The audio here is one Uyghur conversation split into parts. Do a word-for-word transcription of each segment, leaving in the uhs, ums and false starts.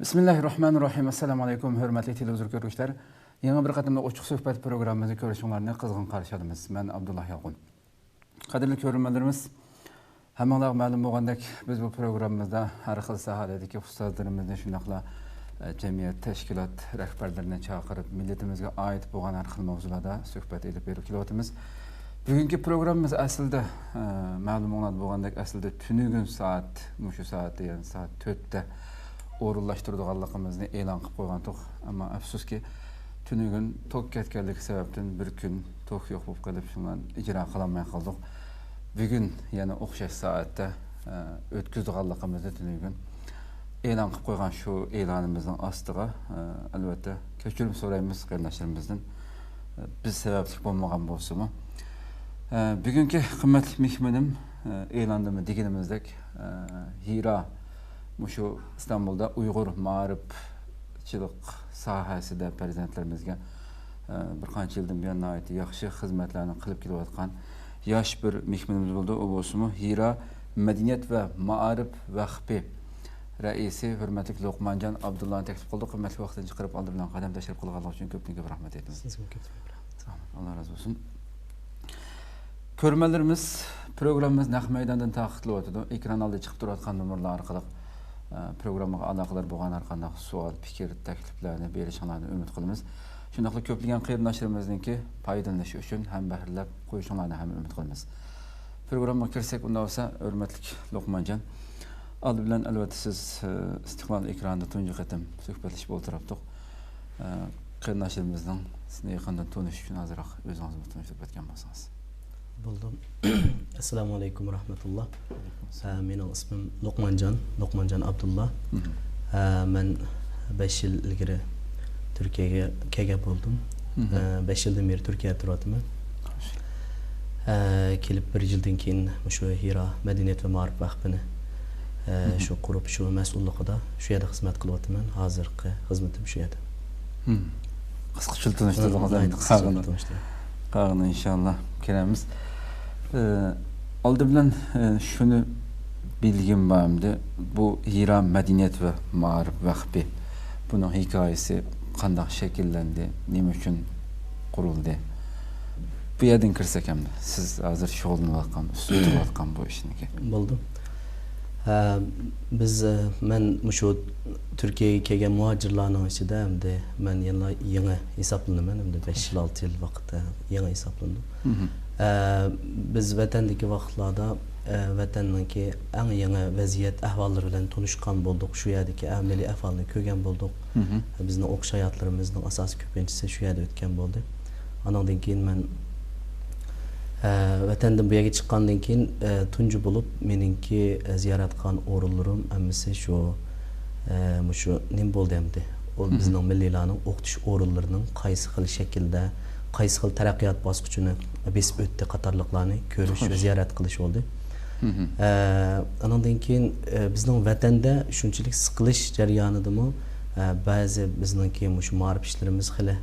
بىسمىللاھىررەھمانىررەھىم. ئەسسالامۇ ئەلەيكۇم، ھۆرمەتلىك تېلېۋىزور كۆرگۈچىلەر. يېڭى بىر قېتىملىق ئوچۇق سۆھبەت پروگراممىمىزنى كۆرۈشۈڭلارنى قىزغىن قارشى ئالىمىز. مەن ئابدۇللا يالقۇن. قەدىرلىك كۆرۈرمەنلىرىمىز، ھەممىڭلارغا مەلۇم بولغاندەك، بىز بۇ پروگراممىمىزدا ھەر خىل ساھەلەردىكى ئۇستازلىرىمىزنى، شۇنداقلا، ئە، جەمئىيەت، تەشكىلات رەھبەرلىرىنى چاقىرىپ، مىللىتىمىزگە ئائىت بولغان ھەر خىل ماۋزۇلاردا سۆھبەت ئېلىپ بېرىپ كېلىۋاتىمىز. بۈگۈنكى پروگراممىمىز ئەسلىدە، ئە، مەلۇمۇڭلاردا بولغاندەك، ئەسلىدە تۈنۈگۈن سائەت، مۇشۇ سائەتتە، يەنى سائەت تۆتتە ئورۇنلاشتۇرىدىغانلىقىمىزنى ئېلان قىلىپ قويغانتۇق. ئەمما ئەپسۇسكى، تۈنۈگۈن توك كەتكەنلىكى سەۋەبتىن بىر كۈن توك يوق بولۇپ قېلىپ، شۇڭا ئىجرا قىلالماي قالدۇق. بۈگۈن يەنە ئوخشاش سائەتتە، ئە، ئۆتكۈزىدىغانلىقىمىزنى تۈنۈگۈن ئېلان قىلىپ قويغان شۇ ئېلانىمىزنىڭ ئاستىغا، ئە، ئەلۋەتتە، كەچۈرۈم سورايمىز قېرىنداشلىرىمىزدىن. ئە، بىز سەۋەبلىك بولمىغان بولسىمۇ. ئە، بۈگۈنكى قىممەتلىك مېھمىنىم، ئە، ئېلاندىمۇ دېگىنىمىزدەك، ئە، ھىرا، مۇشۇ ئىستانبۇلدا ئۇيغۇر مائارىپچىلىق ساھەسىدە پەرزەنتلىرىمىزگە، ئە، بىر قانچە يىلدىن بۇيان ناھايىتى ياخشى خىزمەتلەرنى قىلىپ كېلىۋاتقان ياش بىر مېھمىنىمىز بولدى. ئۇ بولسىمۇ ھىرا مەدەنىيەت ۋە مائارىپ ۋەقپى رەئىسى ھۆرمەتلىك لوقمانجان ئابدۇللانى تەكلىپ قىلدۇق. قىممەتلىك ۋاقتىنى چىقىرىپ، ئالدى بىلەن قەدەم تەشرىپ قىلغانلىقى ئۈچۈن كۆپتىن كۆپ رەھمەت ئېيتىمىز. سىزگىمۇ كۆپتىن كۆپ رەھمەت. ئاللا رازى بولسۇن. كۆرۈرمەنلىرىمىز، پروگراممىمىز نەق مەيداندىن تارقىتىلىۋاتىدۇ. ئېكران ئالدىدا چىقىپ تۇرۇۋاتقان نومۇرلار ئارقىلىق، ئە، پروگراممىغا ئالاقىدار بولغان ھەر قانداق سوئال، پىكىر، تەكلىپلەرنى بېرىشىڭلارنى ئۈمىد قىلىمىز. شۇنداقلا كۆپلىگەن قېرىنداشلىرىمىزنىڭكى پايدىلىنىشى ئۈچۈن ھەمبەھىرلەپ قويۇشۇڭلارنى ھەم ئۈمىد قىلىمىز. پروگراممىغا كىرسەك، ئۇنداق بولسا، ھۆرمەتلىك لوقمانجان، ئالدى بىلەن، ئەلۋەتتە، سىز، ئە، ئىستىقلال ئېكرانىدا تۇنجى قېتىم سۆھبەتلىشىپ ئولتۇرۇپتۇق. ئە، قېرىنداشلىرىمىزنىڭ سىزنى يېقىندىن تونۇشى ئۈچۈن ئازراق ئۆزىڭىز بىلەن تونۇشتۇرۇپ ئۆتكەن بولسىڭىز. بولدۇم. ئەسسالامۇ ئەلەيكۇم ۋە رەھمەتۇللا. ئە، مېنىڭ ئىسمىم لوقمانجان، لوقمانجان ئابدۇللا. مم. ئە، مەن بەش يىل ئىلگىرى تۈركىيەگە كەلگەن بولدۇم. مم. ئە، بەش يىلدىن بېرى تۈركىيەدە تۇرۇۋاتىمەن. خوش. ئە، كېلىپ بىر يىلدىن كېيىن مۇشۇ ھىرا مەدەنىيەت ۋە مائارىپ ۋەقپىنى، ئە، مم. شۇ قۇرۇپ، شۇ مەسئۇللۇقىدا شۇ يەردە خىزمەت قىلىۋاتىمەن. ھازىرقى خىزمىتىم شۇ يەردە. مم. قىسقىچىلا تونۇشتۇردىڭىز، مم، ئەمدى ناھايىتى قىسقىچە قالغىنى. تونۇشتۇردۇم. قالغىنى ئىنشاللا كۆرەمىز. ئى، ئالدى بىلەن، ئى، شۇنى بىلگۈم بار ئەمدى. بۇ ھىرا مەدەنىيەت ۋە مائارىپ ۋەقپى، بۇنىڭ ھېكايىسى قانداق شەكىللەندى، نېمە ئۈچۈن قۇرۇلدى؟ بۇ يەردىن كىرسەك ئەمدى. سىز ھازىر شۇغۇللىنىۋاتقان، ئۈستىدە تۇرۇۋاتقان بۇ ئىشنىڭكى. بولدى. ھە، بىز، ئە، مەن مۇشۇ تۈركىيەگە كەلگەن مۇھاجىرلارنىڭ ئىچىدە ئەمدى مەن يەنىلا يېڭى ھېسابلىنىمەن، ئەمدى بەش يىل، ئالتە يىل ۋاقىتتا يېڭى ھېسابلىنىدۇ. مم. ئە، بىز ۋەتەندىكى ۋاقىتلاردا، ئە، ۋەتەننىڭكى ئەڭ يېڭى ۋەزىيەت ئەھۋاللىرى بىلەن تونۇشقان بولدۇق، شۇ يەردىكى ئەمەلىي ئەھۋالنى كۆرگەن بولدۇق. مم. بىزنىڭ ئوقۇش ھاياتلىرىمىزنىڭ ئاساسىي كۆپىنچىسى شۇ يەردە ئۆتكەن بولدى. ئانىڭدىن كېيىن مەن، ئە، ۋەتەندىن بۇ يەرگە چىققاندىن كېيىن، ئە، تۇنجى بولۇپ مېنىڭكى، ئە، زىيارەت قىلغان ئورۇنلىرىم ھەممىسى شۇ، ئە، مۇشۇ نېمە بولدى ئەمدى؟ ئۇ مم. بىزنىڭ مىللىيلارنىڭ ئوقۇتۇش ئورۇنلىرىنىڭ قايسى خىل شەكىلدە، قايسى خىل تەرەققىيات باسقۇچىنى بېسىپ ئۆتتى قاتارلىقلارنى كۆرۈش ۋە خوش. زىيارەت قىلىش بولدى. مم. ئە، ئانىڭدىن كېيىن، ئە، بىزنىڭ ۋەتەندە شۇنچىلىك سىقىلىش جەريانىدىمۇ، ئە، بەزى بىزنىڭكى مۇشۇ مائارىپ ئىشلىرىمىز خېلى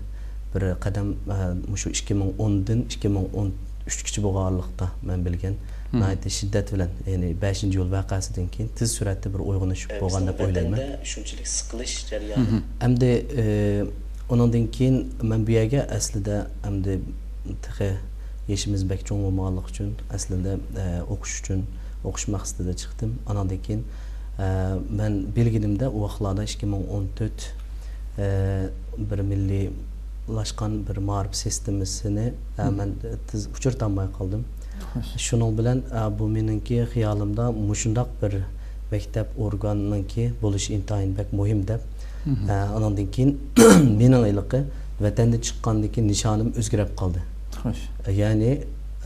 بىر قەدەم، ئە، مۇشۇ ئىككى مىڭ ئوندىن ئىككى مىڭ ئون ئۈچكىچە بولغان ئارىلىقتا مەن بىلگەن مم. ناھايىتى شىددەت بىلەن، يەنى بەشىنچى ئىيۇل ۋەقەسىدىن كېيىن تېز سۈرئەتتە بىر ئويغىنىش بولغان دەپ ئويلايمەن. شۇنچىلىك سىقىلىش جەريانى. مم. ئەمدى، ئە، ئۇنىڭدىن كېيىن مەن بۇ يەرگە ئەسلىدە ئەمدى تېخى يېشىمىز بەك چوڭ بولمىغانلىقى ئۈچۈن ئەسلىدە، ئە، ئوقۇش ئۈچۈن، ئوقۇش مەقسىتىدە چىقتىم. ئاناندىن كېيىن، ئە، مەن بىلگىنىمدە ئۇ ۋاقىتلاردا ئىككى مىڭ ئون تۆت، ئە، بىر مىللىيلاشقان بىر مائارىپ سىستېمىسىنى، ئە، مم. مەن تېز ئۇچرىتالماي قالدىم. خوش. شۇنىڭ بىلەن، ئە، بۇ مېنىڭكى خىيالىمدا مۇشۇنداق بىر مەكتەپ ئورگاننىڭكى بولۇشى ئىنتايىن بەك مۇھىم دەپ، مم. ئە، ئاناندىن كېيىن مېنىڭ ھېلىقى ۋەتەندىن چىققاندىن كېيىن نىشانىم ئۆزگىرىپ قالدى. خوش. يەنى،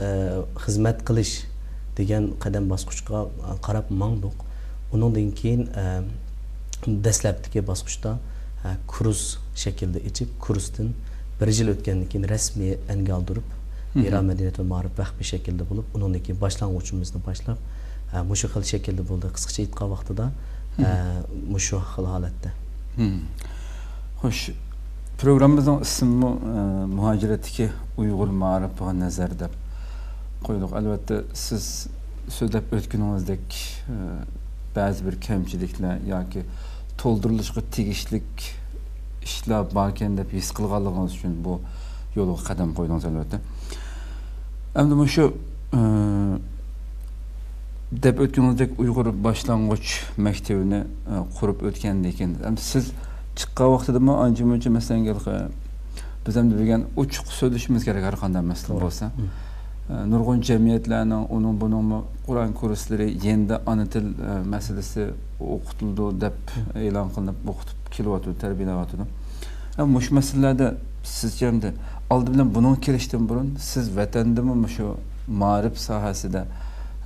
ئە، خىزمەت قىلىش دېگەن قەدەم باسقۇچقا قاراپ ماڭدۇق. ئۇنىڭدىن كېيىن، ئە، دەسلەپتىكى باسقۇچتا، ئە، كۇرس شەكلىدە ئېچىپ، كۇرستىن بىر يىل ئۆتكەندىن كېيىن رەسمىي ئەنگە ئالدۇرۇپ، مم. ئىران مەدەنىيەت ۋە مائارىپ ۋەقپى شەكلىدە بولۇپ، ئۇنىڭدىن كېيىن باشلانغۇچىمىزنى باشلاپ، ئە، مۇشۇ خىل شەكىلدە بولدى. قىسقىچە ئېيتقان ۋاقتىدا، ئە، مم. مۇشۇ خىل ھالەتتە. مم. خوش، پروگراممىمىزنىڭ ئىسمىمۇ، ئە، مۇھاجىرەتتىكى ئۇيغۇر مائارىپىغا نەزەر دەپ قويدۇق. ئەلۋەتتە، سىز سۆزلەپ ئۆتكىنىڭىزدەك، ئە، بەزى بىر كەمچىلىكلەر ياكى تولدۇرۇلۇشقا تېگىشلىك ئىشلار باركەن دەپ ھېس قىلغانلىقىڭىز ئۈچۈن بۇ يولغا قەدەم قويدىڭىز، ئەلۋەتتە. ئەمدى مۇشۇ، ئى، دەپ ئۆتكىنىڭىزدەك ئۇيغۇر باشلانغۇچ مەكتىۋىنى، ئى، قۇرۇپ ئۆتكەندىن كېيىن، ئەمدى سىز چىققان ۋاقتىدىمۇ ئانچە-مۇنچە، مەسىلەن، ھېلىقى بىز ئەمدى بۈگۈن ئوچۇق سۆزلىشىمىز كېرەك، ھەر قانداق مەسىلە توغرا. بولسا. مم. ئە، نۇرغۇن جەمئىيەتلەرنىڭ ئۇنىڭ بۇنىڭمۇ قۇرئان كۇرسلىرى، يېنىدا ئانا تىل، ئە، مەسىلىسى ئوقۇتۇلىدۇ دەپ مم. ئېلان قىلىنىپ ئوقۇتۇپ كېلىۋاتىدۇ، تەربىيەلەۋاتىدۇ. ئە، مۇشۇ مەسىلىلەردە سىزچە ئەمدى ئالدى بىلەن بۇنىڭغا كېلىشتىن بۇرۇن سىز ۋەتەندىمۇ مۇشۇ مائارىپ ساھەسىدە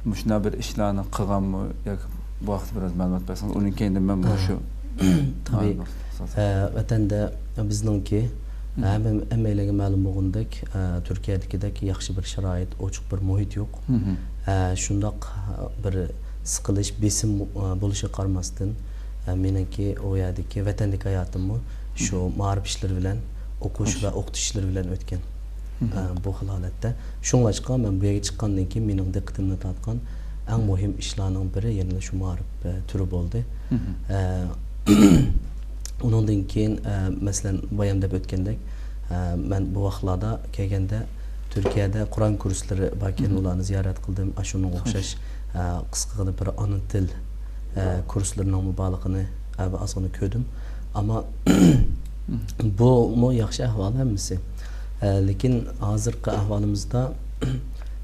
مۇشۇنداق بىر ئىشلارنى قىلغانمۇ ياكى بۇ ھەقتە بىراز مەلۇمات بەرسىڭىز، ئۇنىڭ كەينىدىن مەن ھە. مۇشۇ تەبىئىي. مائارىپ ئە، ۋەتەندە بىزنىڭكى، مم. ھەممە، ھەممەيلەنگە مەلۇم بولغىنىدەك، ئە، تۈركىيەدىكىدەك ياخشى بىر شارائىت، ئوچۇق بىر مۇھىت يوق. مم. ئە، شۇنداق بىر سىقىلىش، بېسىم، ئە، بولۇشىغا قارىماستىن، ئە، مېنىڭكى ئۇ يەردىكى ۋەتەندىكى ھاياتىممۇ شۇ مم. مائارىپ ئىشلىرى بىلەن، ئوقۇش خوش. ۋە ئوقۇتۇش ئىشلىرى بىلەن ئۆتكەن. مم. ئە، بۇ خىل ھالەتتە. شۇڭلاشقا مەن بۇ يەرگە چىققاندىن كېيىن مېنىڭ دىققىتىمنى تارتقان ئەڭ مم. مۇھىم ئىشلارنىڭ بىرى يەنىلا شۇ مائارىپ، ئە، تۈرى بولدى. مم. ئە، ئۇنىڭدىن كېيىن، ئە، مەسىلەن، بايام دەپ ئۆتكەندەك، ئە، مەن بۇ ۋاقىتلاردا كەلگەندە تۈركىيەدە قۇرئان كۇرسلىرى باركەن، مم. ئۇلارنى زىيارەت قىلدىم. ئاشۇنىڭغا خوش. ئوخشاش، ئە، قىسقىغىنە بىر ئانا تىل، ئە، كۇرسلىرىنىڭمۇ بارلىقىنى، ئە، بىر ئازغىنە كۆردۈم. ئەمما مم. بۇمۇ ياخشى ئەھۋال ھەممىسى. ئە، لېكىن ھازىرقى ئەھۋالىمىزدا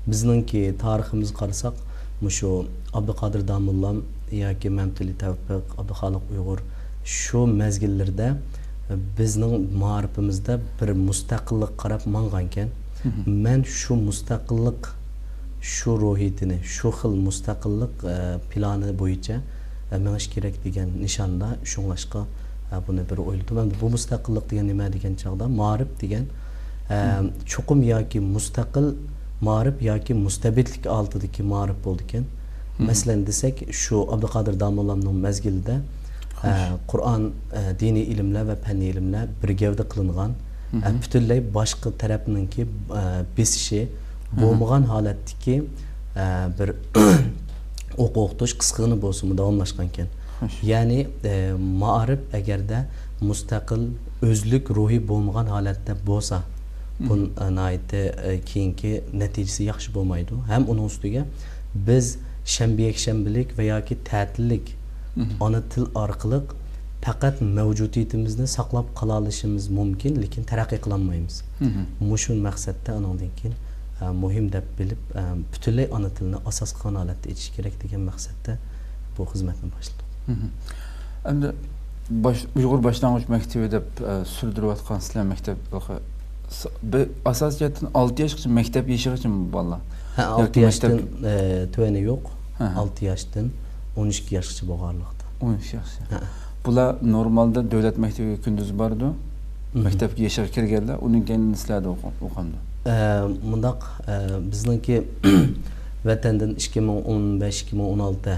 بىزنىڭكى تارىخىمىزغا قارىساق، مۇشۇ ئابدۇقادىر داموللام ياكى مەمتىلى تەۋپىق، ئابدۇخالىق ئۇيغۇر شۇ مەزگىللىرىدە بىزنىڭ مائارىپىمىزدا بىر مۇستەقىللىققا قاراپ ماڭغانكەن. مم. مەن شۇ مۇستەقىللىق، شۇ روھىيىتىنى، شۇ خىل مۇستەقىللىق، ئە، پىلانى بويىچە، ئە، مېڭىش كېرەك دېگەن نىشاندا، شۇڭلاشقا، ئە، بۇنى بىر ئويلىدىم. ئەمدى بۇ مۇستەقىللىق دېگەن نېمە دېگەن چاغدا، مائارىپ دېگەن، ئە، مم. چوقۇم ياكى مۇستەقىل مائارىپ ياكى مۇستەبىتلىك ھالىتىدىكى مائارىپ بولىدىكەن. مم. مەسىلەن دېسەك، شۇ ئابدۇقادىر داموللامنىڭ مەزگىلىدە، خوش. ئە، قۇرئان، ئە، دىنىي ئىلىملەر ۋە پەننىي ئىلىملەر بىر گەۋدە قىلىنغان، ئە، مم. پۈتۈنلەي باشقا تەرەپنىڭكى، ئە، بېسىشى مم. بولمىغان ھالەتتىكى، ئە، بىر ئوقۇتۇش قىسقىغىنە بولسىمۇ داۋاملاشقانىكەن. خوش. يەنى، ئە، مائارىپ ئەگەردە مۇستەقىل، ئۆزلۈك روھى بولمىغان ھالەتتە بولسا، بۇ، مم. ئە، ناھايىتى، ئە، كېيىنكى نەتىجىسى ياخشى بولمايدۇ. ھەم ئۇنىڭ ئۈستىگە بىز شەنبە، يەكشەنبىلىك ۋە ياكى تەتىللىك مم. ئانا تىل ئارقىلىق پەقەت مەۋجۇدىيىتىمىزنى ساقلاپ قالالىشىمىز مۇمكىن، لېكىن تەرەققىي قىلالمايمىز. مم. مۇشۇ مەقسەتتە ئانىڭدىن كېيىن، ئە، مۇھىم دەپ بىلىپ، ئە، پۈتۈنلەي ئانا تىلىنى ئاساس قىلغان ھالەتتە ئېچىش كېرەك دېگەن مەقسەتتە بۇ خىزمەتنى باشلىدۇق. مم. ئەمدى باش-، ئۇيغۇر باشلانغۇچ مەكتىۋى دەپ، ئە، سۈردۈرۈۋاتقان سىلەر مەكتەپ، س-، بى-، ئاساسىي جەھەتتىن ئالتە ياشقىچە، مەكتەپ يېشىغىچە بالىلار؟ ھە، ياكى ئالتە ياشتىن، مەكتەپ ئە، تۆۋىنى يوق. ھە، ھە. ئالتە ياشتىن ئون ئىككى ياشقىچە بولغانلىقتا. ئون ئىككى ياشقىچە. ھە. بۇلار نورمالدا دۆلەت مەكتىۋىگە كۈندۈز بارىدۇ. مم. مەكتەپكە يېشىغا كىرگەنلەر، ئۇنىڭ كەينىدىن سىلەردە ئوقۇ-، ئوقامدۇ؟ ئە، مۇنداق، ئە، بىزنىڭكى ۋەتەندىن ئىككى مىڭ ئون بەش، ئىككى مىڭ ئون ئالتە،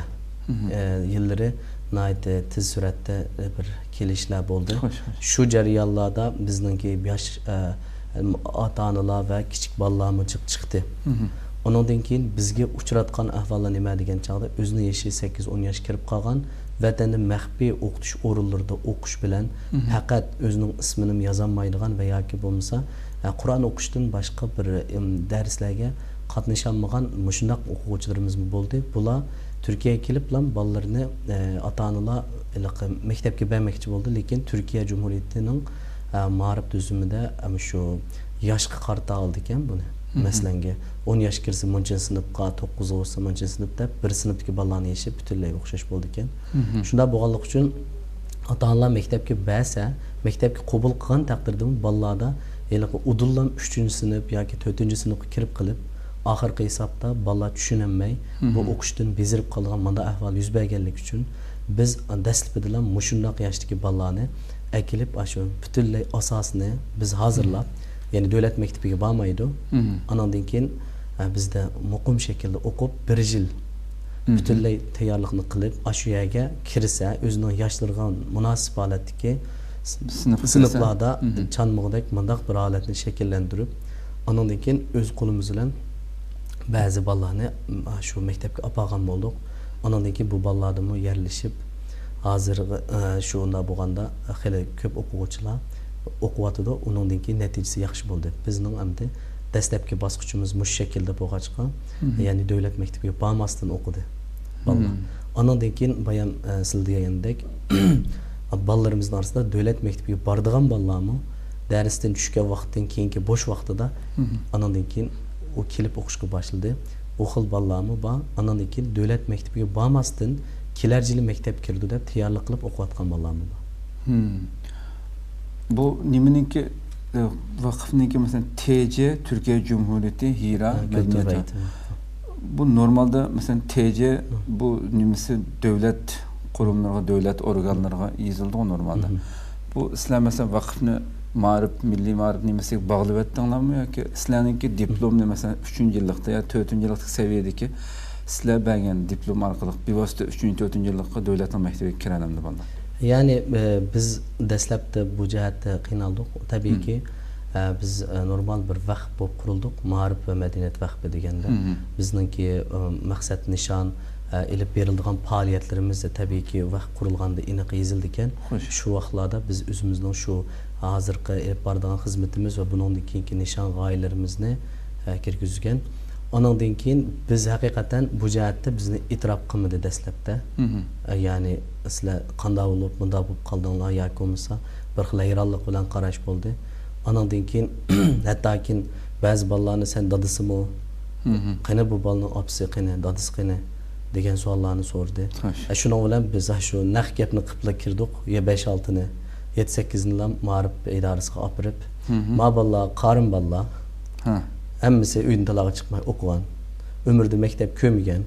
مم. ئە، يىللىرى ناھايىتى تېز سۈرئەتتە، ئە، بىر كېلىشلەر بولدى. خوش، خوش. شۇ جەريانلاردا بىزنىڭكى ياش، ئە، ئاتا-ئانىلار ۋە كىچىك بالىلارمۇ جىق چىقتى. مم. ئۇنىڭدىن كېيىن بىزگە ئۇچراتقان ئەھۋاللار نېمە دېگەن چاغدا، ئۆزىنىڭ يېشى سەككىز، ئون ياش كىرىپ قالغان، ۋەتەندە مەخپىي ئوقۇتۇش ئورۇنلىرىدا ئوقۇش بىلەن مم. پەقەت ئۆزىنىڭ ئىسمىنىمۇ يازالمايدىغان ۋە ياكى بولمىسا، ئە، قۇرئان ئوقۇشتىن باشقا بىر، ئىم، دەرسلەرگە قاتنىشالمىغان مۇشۇنداق ئوقۇغۇچىلىرىمىزمۇ بولدى. بۇلار تۈركىيەگە كېلىپلا بالىلىرىنى، ئە، ئاتا-ئانىلار ھېلىقى مەكتەپكە بەرمەكچى بولدى، لېكىن تۈركىيە جۇمھۇرىيىتىنىڭ، ئە، مائارىپ تۈزۈمىدە، ئە، مۇشۇ ياشقا قارىتا ئالىدىكەن بۇنى. مم. مەسىلەنگە، ئون ياش كىرسە مۇنچىنچى سىنىپقا، توققۇزغا بولسا مۇنچىنچى سىنىپ دەپ، بىر سىنىپتىكى بالىلارنىڭ يېشى پۈتۈنلەي ئوخشاش بولىدىكەن. مم. شۇنداق بولغانلىقى ئۈچۈن، ئاتا-ئانىلار مەكتەپكە بەرسە، مەكتەپكە قوبۇل قىلغان تەقدىردىمۇ بالىلاردا ھېلىقى ئۇدۇللا ئۈچىنچى سىنىپ ياكى تۆتىنچى سىنىپقا كىرىپ قېلىپ، ئاخىرقى ھېسابتا بالىلار چۈشىنەلمەي، بۇ مم. ئوقۇشتىن بېزىرىپ قالىدىغان مانداق ئەھۋال يۈز بەرگەنلىكى ئۈچۈن، بىز دەسلىپىدىلا مۇشۇنداق ياشتىكى بالىلارنى ئەكېلىپ، ئاشۇ پۈتۈنلەي ئاساسىنى بىز ھازىرلاپ، مم. يەنى دۆلەت مەكتىپىگە بارمايدۇ. مم. ئانىڭدىن كېيىن، ئە، بىزدە مۇقىم شەكىلدە ئوقۇپ، بىر يىل مم. پۈتۈنلەي تەييارلىقنى قىلىپ، ئاشۇ يەرگە كىرسە، ئۆزىنىڭ ياشلىرىغا مۇناسىپ ھالەتتىكى س-، سىنىپقا كىرسە. سىنىپلاردا مم. چانمىغۇدەك مۇنداق بىر ھالەتنى شەكىللەندۈرۈپ، ئانىڭدىن كېيىن ئۆز قولىمىز بىلەن بەزى بالىلارنى، م، شۇ مەكتەپكە ئاپارغان بولدۇق. ئانىڭدىن كېيىن بۇ بالىلاردىنمۇ يەرلىشىپ، ھازىر، ئە، شۇنداق بولغاندا خېلى كۆپ ئوقۇغۇچىلار ئوقۇۋاتىدۇ. ئۇنىڭدىن كېيىن نەتىجىسى ياخشى بولدى. بىزنىڭ ئەمدى دەسلەپكى باسقۇچىمىز مۇشۇ شەكىلدە بولغاچقا، يەنى دۆلەت مەكتىپىگە بارماستىن ئوقۇدى بالىلار. ئانىڭدىن كېيىن بايام، ئە، سىز دېگەندەك، بالىلىرىمىزنىڭ ئارىسىدا دۆلەت مەكتىپىگە بارىدىغان بالىلارمۇ، دەرستىن چۈشكەن ۋاقىتتىن كېيىنكى بوش ۋاقتىدا، ئانىڭدىن كېيىن ئۇ كېلىپ ئوقۇشقا باشلىدى. ئۇ خىل بالىلارمۇ بار. ئانىڭدىن كېيىن دۆلەت مەكتىپىگە بارماستىن، كېلەر يىلى مەكتەپكە كىرىدۇ دەپ تەييارلىق قىلىپ ئوقۇۋاتقان بالىلارمۇ بار. بۇ نېمىنىڭكى، ئە، ۋاقىفنىڭكى، مەسىلەن، تېجې، تۈركىيە جۇمھۇرىيىتى، ھىرا، ھە، كۆلتۈر مەدەنىيەت. بۇ نورمالدا، مەسىلەن، تېجې، بۇ نېمىسى، دۆلەت قۇرۇملىرىغا، دۆلەت ئورگانلىرىغا يېزىلىدىغۇ نورمالدا. بۇ سىلەر، مەسىلەن، ۋاقىفنى مائارىپ، مىللىي مائارىپ نېمىسىگە باغلىۋەتتىڭلارمۇ ياكى سىلەرنىڭكى دىپلومنى، مەسىلەن، ئۈچىنچى يىللىقتا يا تۆتىنچى يىللىقتىكى سەۋىيەدىكى سىلەر بەرگەن دىپلوم ئارقىلىق بىۋاسىتە ئۈچىنچى، تۆتىنچى يىللىققا دۆلەتنىڭ مەكتىپىگە كىرەلەمدۇ بالىلار؟ يەنى، ئە، بىز دەسلەپتە بۇ جەھەتتە قىينالدۇق. تەبىئىيكى، ئە، بىز، ئە، نورمال بىر ۋەقىپ بولۇپ قۇرۇلدۇق، مائارىپ ۋە مەدەنىيەت ۋەقپى دېگەندە. بىزنىڭكى، ئە، مەقسەت، نىشان، ئە، ئېلىپ بېرىلىدىغان پائالىيەتلىرىمىز تەبىئىيكى ۋەقىپ قۇرۇلغاندا ئېنىق يېزىلىدىكەن. شۇ ۋاقىتلاردا بىز ئۆزىمىزنىڭ شۇ ھازىرقى ئېلىپ بارىدىغان خىزمىتىمىز ۋە بۇنىڭدىن كېيىنكى نىشان، غايىلىرىمىزنى، ئە، كىرگۈزگەن. ئانىڭدىن كېيىن بىز ھەقىقەتەن بۇ جەھەتتە بىزنى ئېتىراپ قىلمىدى دەسلەپتە. ئە، يەنى سىلەر قانداق بولۇپ، مۇنداق بولۇپ قالدىڭلار ياكى بولمىسا بىر خىل ھەيرانلىق بىلەن قاراش بولدى. ئانىڭدىن كېيىن ھەتتاكى بەزى بالىلارنى سەن دادىسىمۇ؟ قېنى بۇ بالىنىڭ ئاپىسى قېنى، دادىسى قېنى؟ دېگەن سوئاللارنى سورىدى. ئە، شۇنىڭ بىلەن بىز، ھە، شۇ نەق گەپنى قىپلا كىردۇق. يا بەش-ئالتىنى، يەتتە-سەككىزنىلا مائارىپ ئىدارىسىغا ئاپىرىپ، ما بالىلار قارىم بالىلار. ھەممىسى ئۆيدىن تالاغا چىقماي ئوقۇغان. ئۆمرىدە مەكتەپ كۆرمىگەن.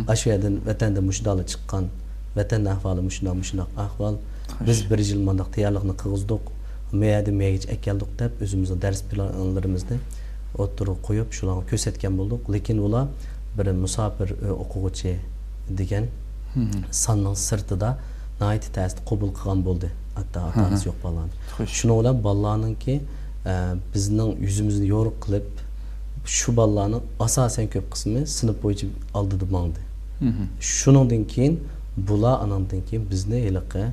ئاشۇ يەردىن ۋەتەندە مۇشۇنداقلا چىققان. ۋەتەننىڭ ئەھۋالى مۇشۇنداق، مۇشۇنداق ئەھۋال. بىز بىر يىل مانداق تەييارلىقنى قىلغۇزدۇق. مەيەردىن مەيگىچە ئەكەلدۇق دەپ ئۆزىمىزنىڭ دەرس پىلانلىرىمىزنى ئوتتۇرىغا قويۇپ، شۇلارغا كۆرسەتكەن بولدۇق. لېكىن ئۇلار بىر مۇساپىر، ئۆ، ئوقۇغۇچى دېگەن ساننىڭ سىرتىدا ناھايىتى تەستە قوبۇل قىلغان بولدى. ھەتتا ئاتا-ئانىسى يوق بالىلارنى. شۇنىڭ بىلەن بالىلارنىڭكى، ئە، بىزنىڭ يۈزىمىزنى يورۇق قىلىپ، شۇ بالىلارنىڭ ئاساسەن كۆپ قىسمى سىنىپ بويىچە ئالدىدا ماڭدى. شۇنىڭدىن كېيىن بۇلار ئاناندىن كېيىن بىزنى ھېلىقى،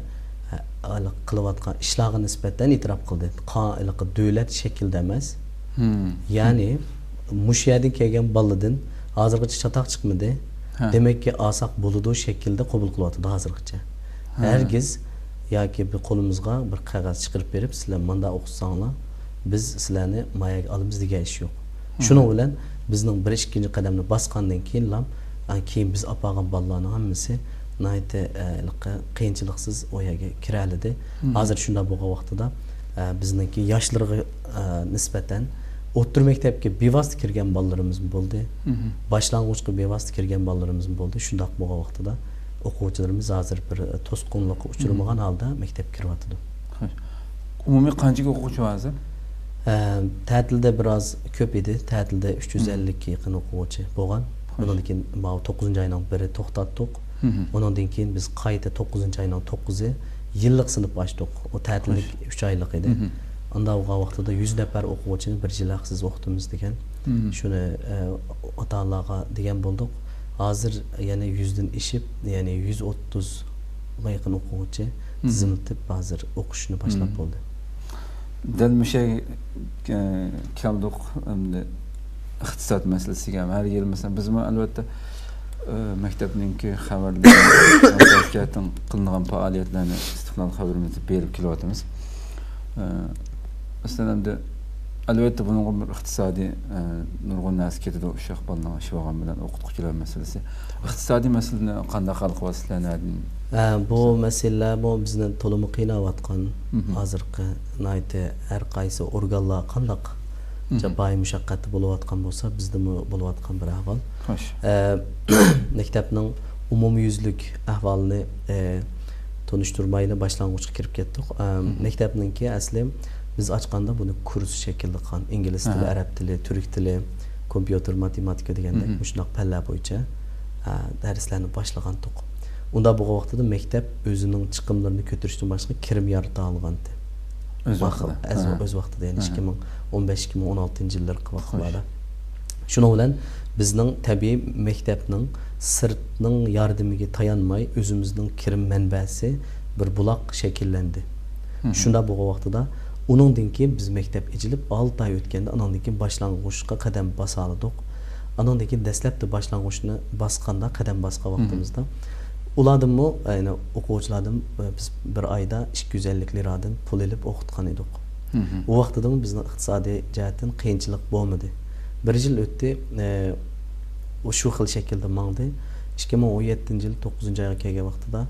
ھە، ھېلىقى قىلىۋاتقان ئىشلارغا نىسبەتەن ئېتىراپ قىلدى. قا-، ھېلىقى دۆلەت شەكلىدە ئەمەس. يەنى مۇشۇ يەردىن كەلگەن بالىدىن ھازىرغىچە چاتاق چىقمىدى. دېمەككى، ئالساق بولىدۇ شەكلىدە قوبۇل قىلىۋاتىدۇ ھازىرغىچە. ھەرگىز ياكى بىر قولىمىزغا بىر قەغەز چىقىرىپ بېرىپ، سىلەر مانداق ئوقۇساڭلار، بىز سىلەرنى ما يەرگە ئالىمىز دېگەن ئىش يوق. شۇنىڭ بىلەن بىزنىڭ بىر ئىككىنچى قەدەمنى باسقاندىن كېيىنلا، ئە، كېيىن بىز ئاپارغان بالىلارنىڭ ھەممىسى ناھايىتى، ئە، ھېلىقى قىيىنچىلىقسىز ئۇ يەرگە كىرەلىدى. ھازىر شۇنداق بولغان ۋاقتىدا، ئە، بىزنىڭكى ياشلىرىغا، ئە، نىسبەتەن ئوتتۇرا مەكتەپكە بىۋاسىتە كىرگەن بالىلىرىمىزمۇ بولدى. باشلانغۇچقا بىۋاسىتە كىرگەن بالىلىرىمىزمۇ بولدى. شۇنداق بولغان ۋاقتىدا ئوقۇغۇچىلىرىمىز ھازىر بىر، ئە، توسقۇنلۇققا ئۇچرىمىغان ھالدا مەكتەپكە كىرىۋاتىدۇ. ئومۇمىي قانچىلىك ئوقۇغۇچى بار ھازىر؟ ئە، تەتىلدە بىراز كۆپ ئىدى. تەتىلدە ئۈچ يۈز ئەللىككە يېقىن ئوقۇغۇچى بولغان. ئۇنىڭدىن كېيىن ماۋۇ توققۇزىنچى ئاينىڭ بىرى توختاتتۇق. ئۇنىڭدىن كېيىن بىز قايتا توققۇزىنچى ئاينىڭ توققۇزى يىللىق سىنىپ ئاچتۇق. ئۇ تەتىللىك ئۈچ ئايلىق ئىدى. ئاندا بولغان ۋاقتىدا يۈز نەپەر ئوقۇغۇچىنى بىر يىل ھەقسىز ئوقۇتىمىز دېگەن. شۇنى، ئە، ئاتا-ئانىلارغا دېگەن بولدۇق. ھازىر يەنە يۈزدىن ئېشىپ، يەنى يۈز ئوتتۇزغا يېقىن ئوقۇغۇچى تىزىملىتىپ، ھازىر ئوقۇشنى باشلاپ بولدى. دەل مۇشۇ يەرگە، ئە، كەلدۇق ئەمدى ئىقتىساد مەسىلىسىگە. ھەر يىل، مەسىلەن، بىزمۇ ئەلۋەتتە، ئە، مەكتەپنىڭكى خەۋەرلىرى، سىياسەتتىن قىلىنغان پائالىيەتلەرنى ئىستىقلال خەۋىرىمىزدە بېرىپ كېلىۋاتىمىز. ئە، مەسىلەن، ئەمدى ئەلۋەتتە، بۇنىڭغا بىر ئىقتىسادىي، ئە، نۇرغۇن نەرسە كېتىدۇ، ئۇششاق بالىنىڭ ئىشى بولغان بىلەن ئوقۇتقۇچىلار مەسىلىسى. ئىقتىسادىي مەسىلىنى قانداق ھەل قىلىۋاتىسىلەر، نەدىن؟ ھە، بۇ مەسىلىلەرمۇ بىزنى تولىمۇ قىيناۋاتقان. ھازىرقى ناھايىتى ھەر قايسى ئورگانلار قانداق جاپايى مۇشەققەتتە بولۇۋاتقان بولسا، بىزدىمۇ بولۇۋاتقان بىر ئەھۋال. ئە، مەكتەپنىڭ ئومۇميۈزلۈك ئەھۋالىنى، ئە، تونۇشتۇرمايلا باشلانغۇچقا كىرىپ كەتتۇق. ئە، مەكتەپنىڭكى ئەسلى بىز ئاچقاندا بۇنى كۇرس شەكىلدە قىلغان. ئىنگلىز تىلى، ئەرەب تىلى، تۈرك تىلى، كومپيۇتېر، ماتېماتىكا دېگەندەك مۇشۇنداق پەنلەر بويىچە، ئە، دەرسلەرنى باشلىغانتۇق. ئۇنداق بولغان ۋاقتىدا مەكتەپ ئۆزىنىڭ چىقىملىرىنى كۆتۈرۈشتىن باشقا كىرىم يارىتالىغانتى. ئۆز ۋاقتىدا. ئۆز ۋاقتىدا، يەنى ئىككى مىڭ ئون بەش، ئىككى مىڭ ئون ئالتىنچى يىللىرى ۋاقىتلاردا. شۇنىڭ بىلەن بىزنىڭ تەبىئىي مەكتەپنىڭ سىرتنىڭ ياردىمىگە تايانماي، ئۆزىمىزنىڭ كىرىم مەنبەسى بىر بۇلاق شەكىللەندى. شۇنداق بولغان ۋاقتىدا، ئۇنىڭدىن كېيىن بىز مەكتەپ ئېچىلىپ، ئالتە ئاي ئۆتكەندە، ئانىڭدىن كېيىن باشلانغۇچقا قەدەم باسالىدۇق. ئانىڭدىن كېيىن دەسلەپتە باشلانغۇچنى باسقاندا، قەدەم باسقان ۋاقتىمىزدا، ئۇلاردىنمۇ، يەنى ئوقۇغۇچىلاردىن، ئە، بىز بىر ئايدا ئىككى يۈز ئەللىك لىرادىن پۇل ئېلىپ ئوقۇتقان ئىدۇق. ئۇ ۋاقتىدىمۇ بىزنىڭ ئىقتىسادىي جەھەتتىن قىيىنچىلىق بولمىدى. بىر يىل ئۆتتى، ئە، ئۇ شۇ خىل شەكىلدە ماڭدى. ئىككى مىڭ ئون يەتتىنچى يىل توققۇزىنچى ئايغا كەلگەن ۋاقتىدا،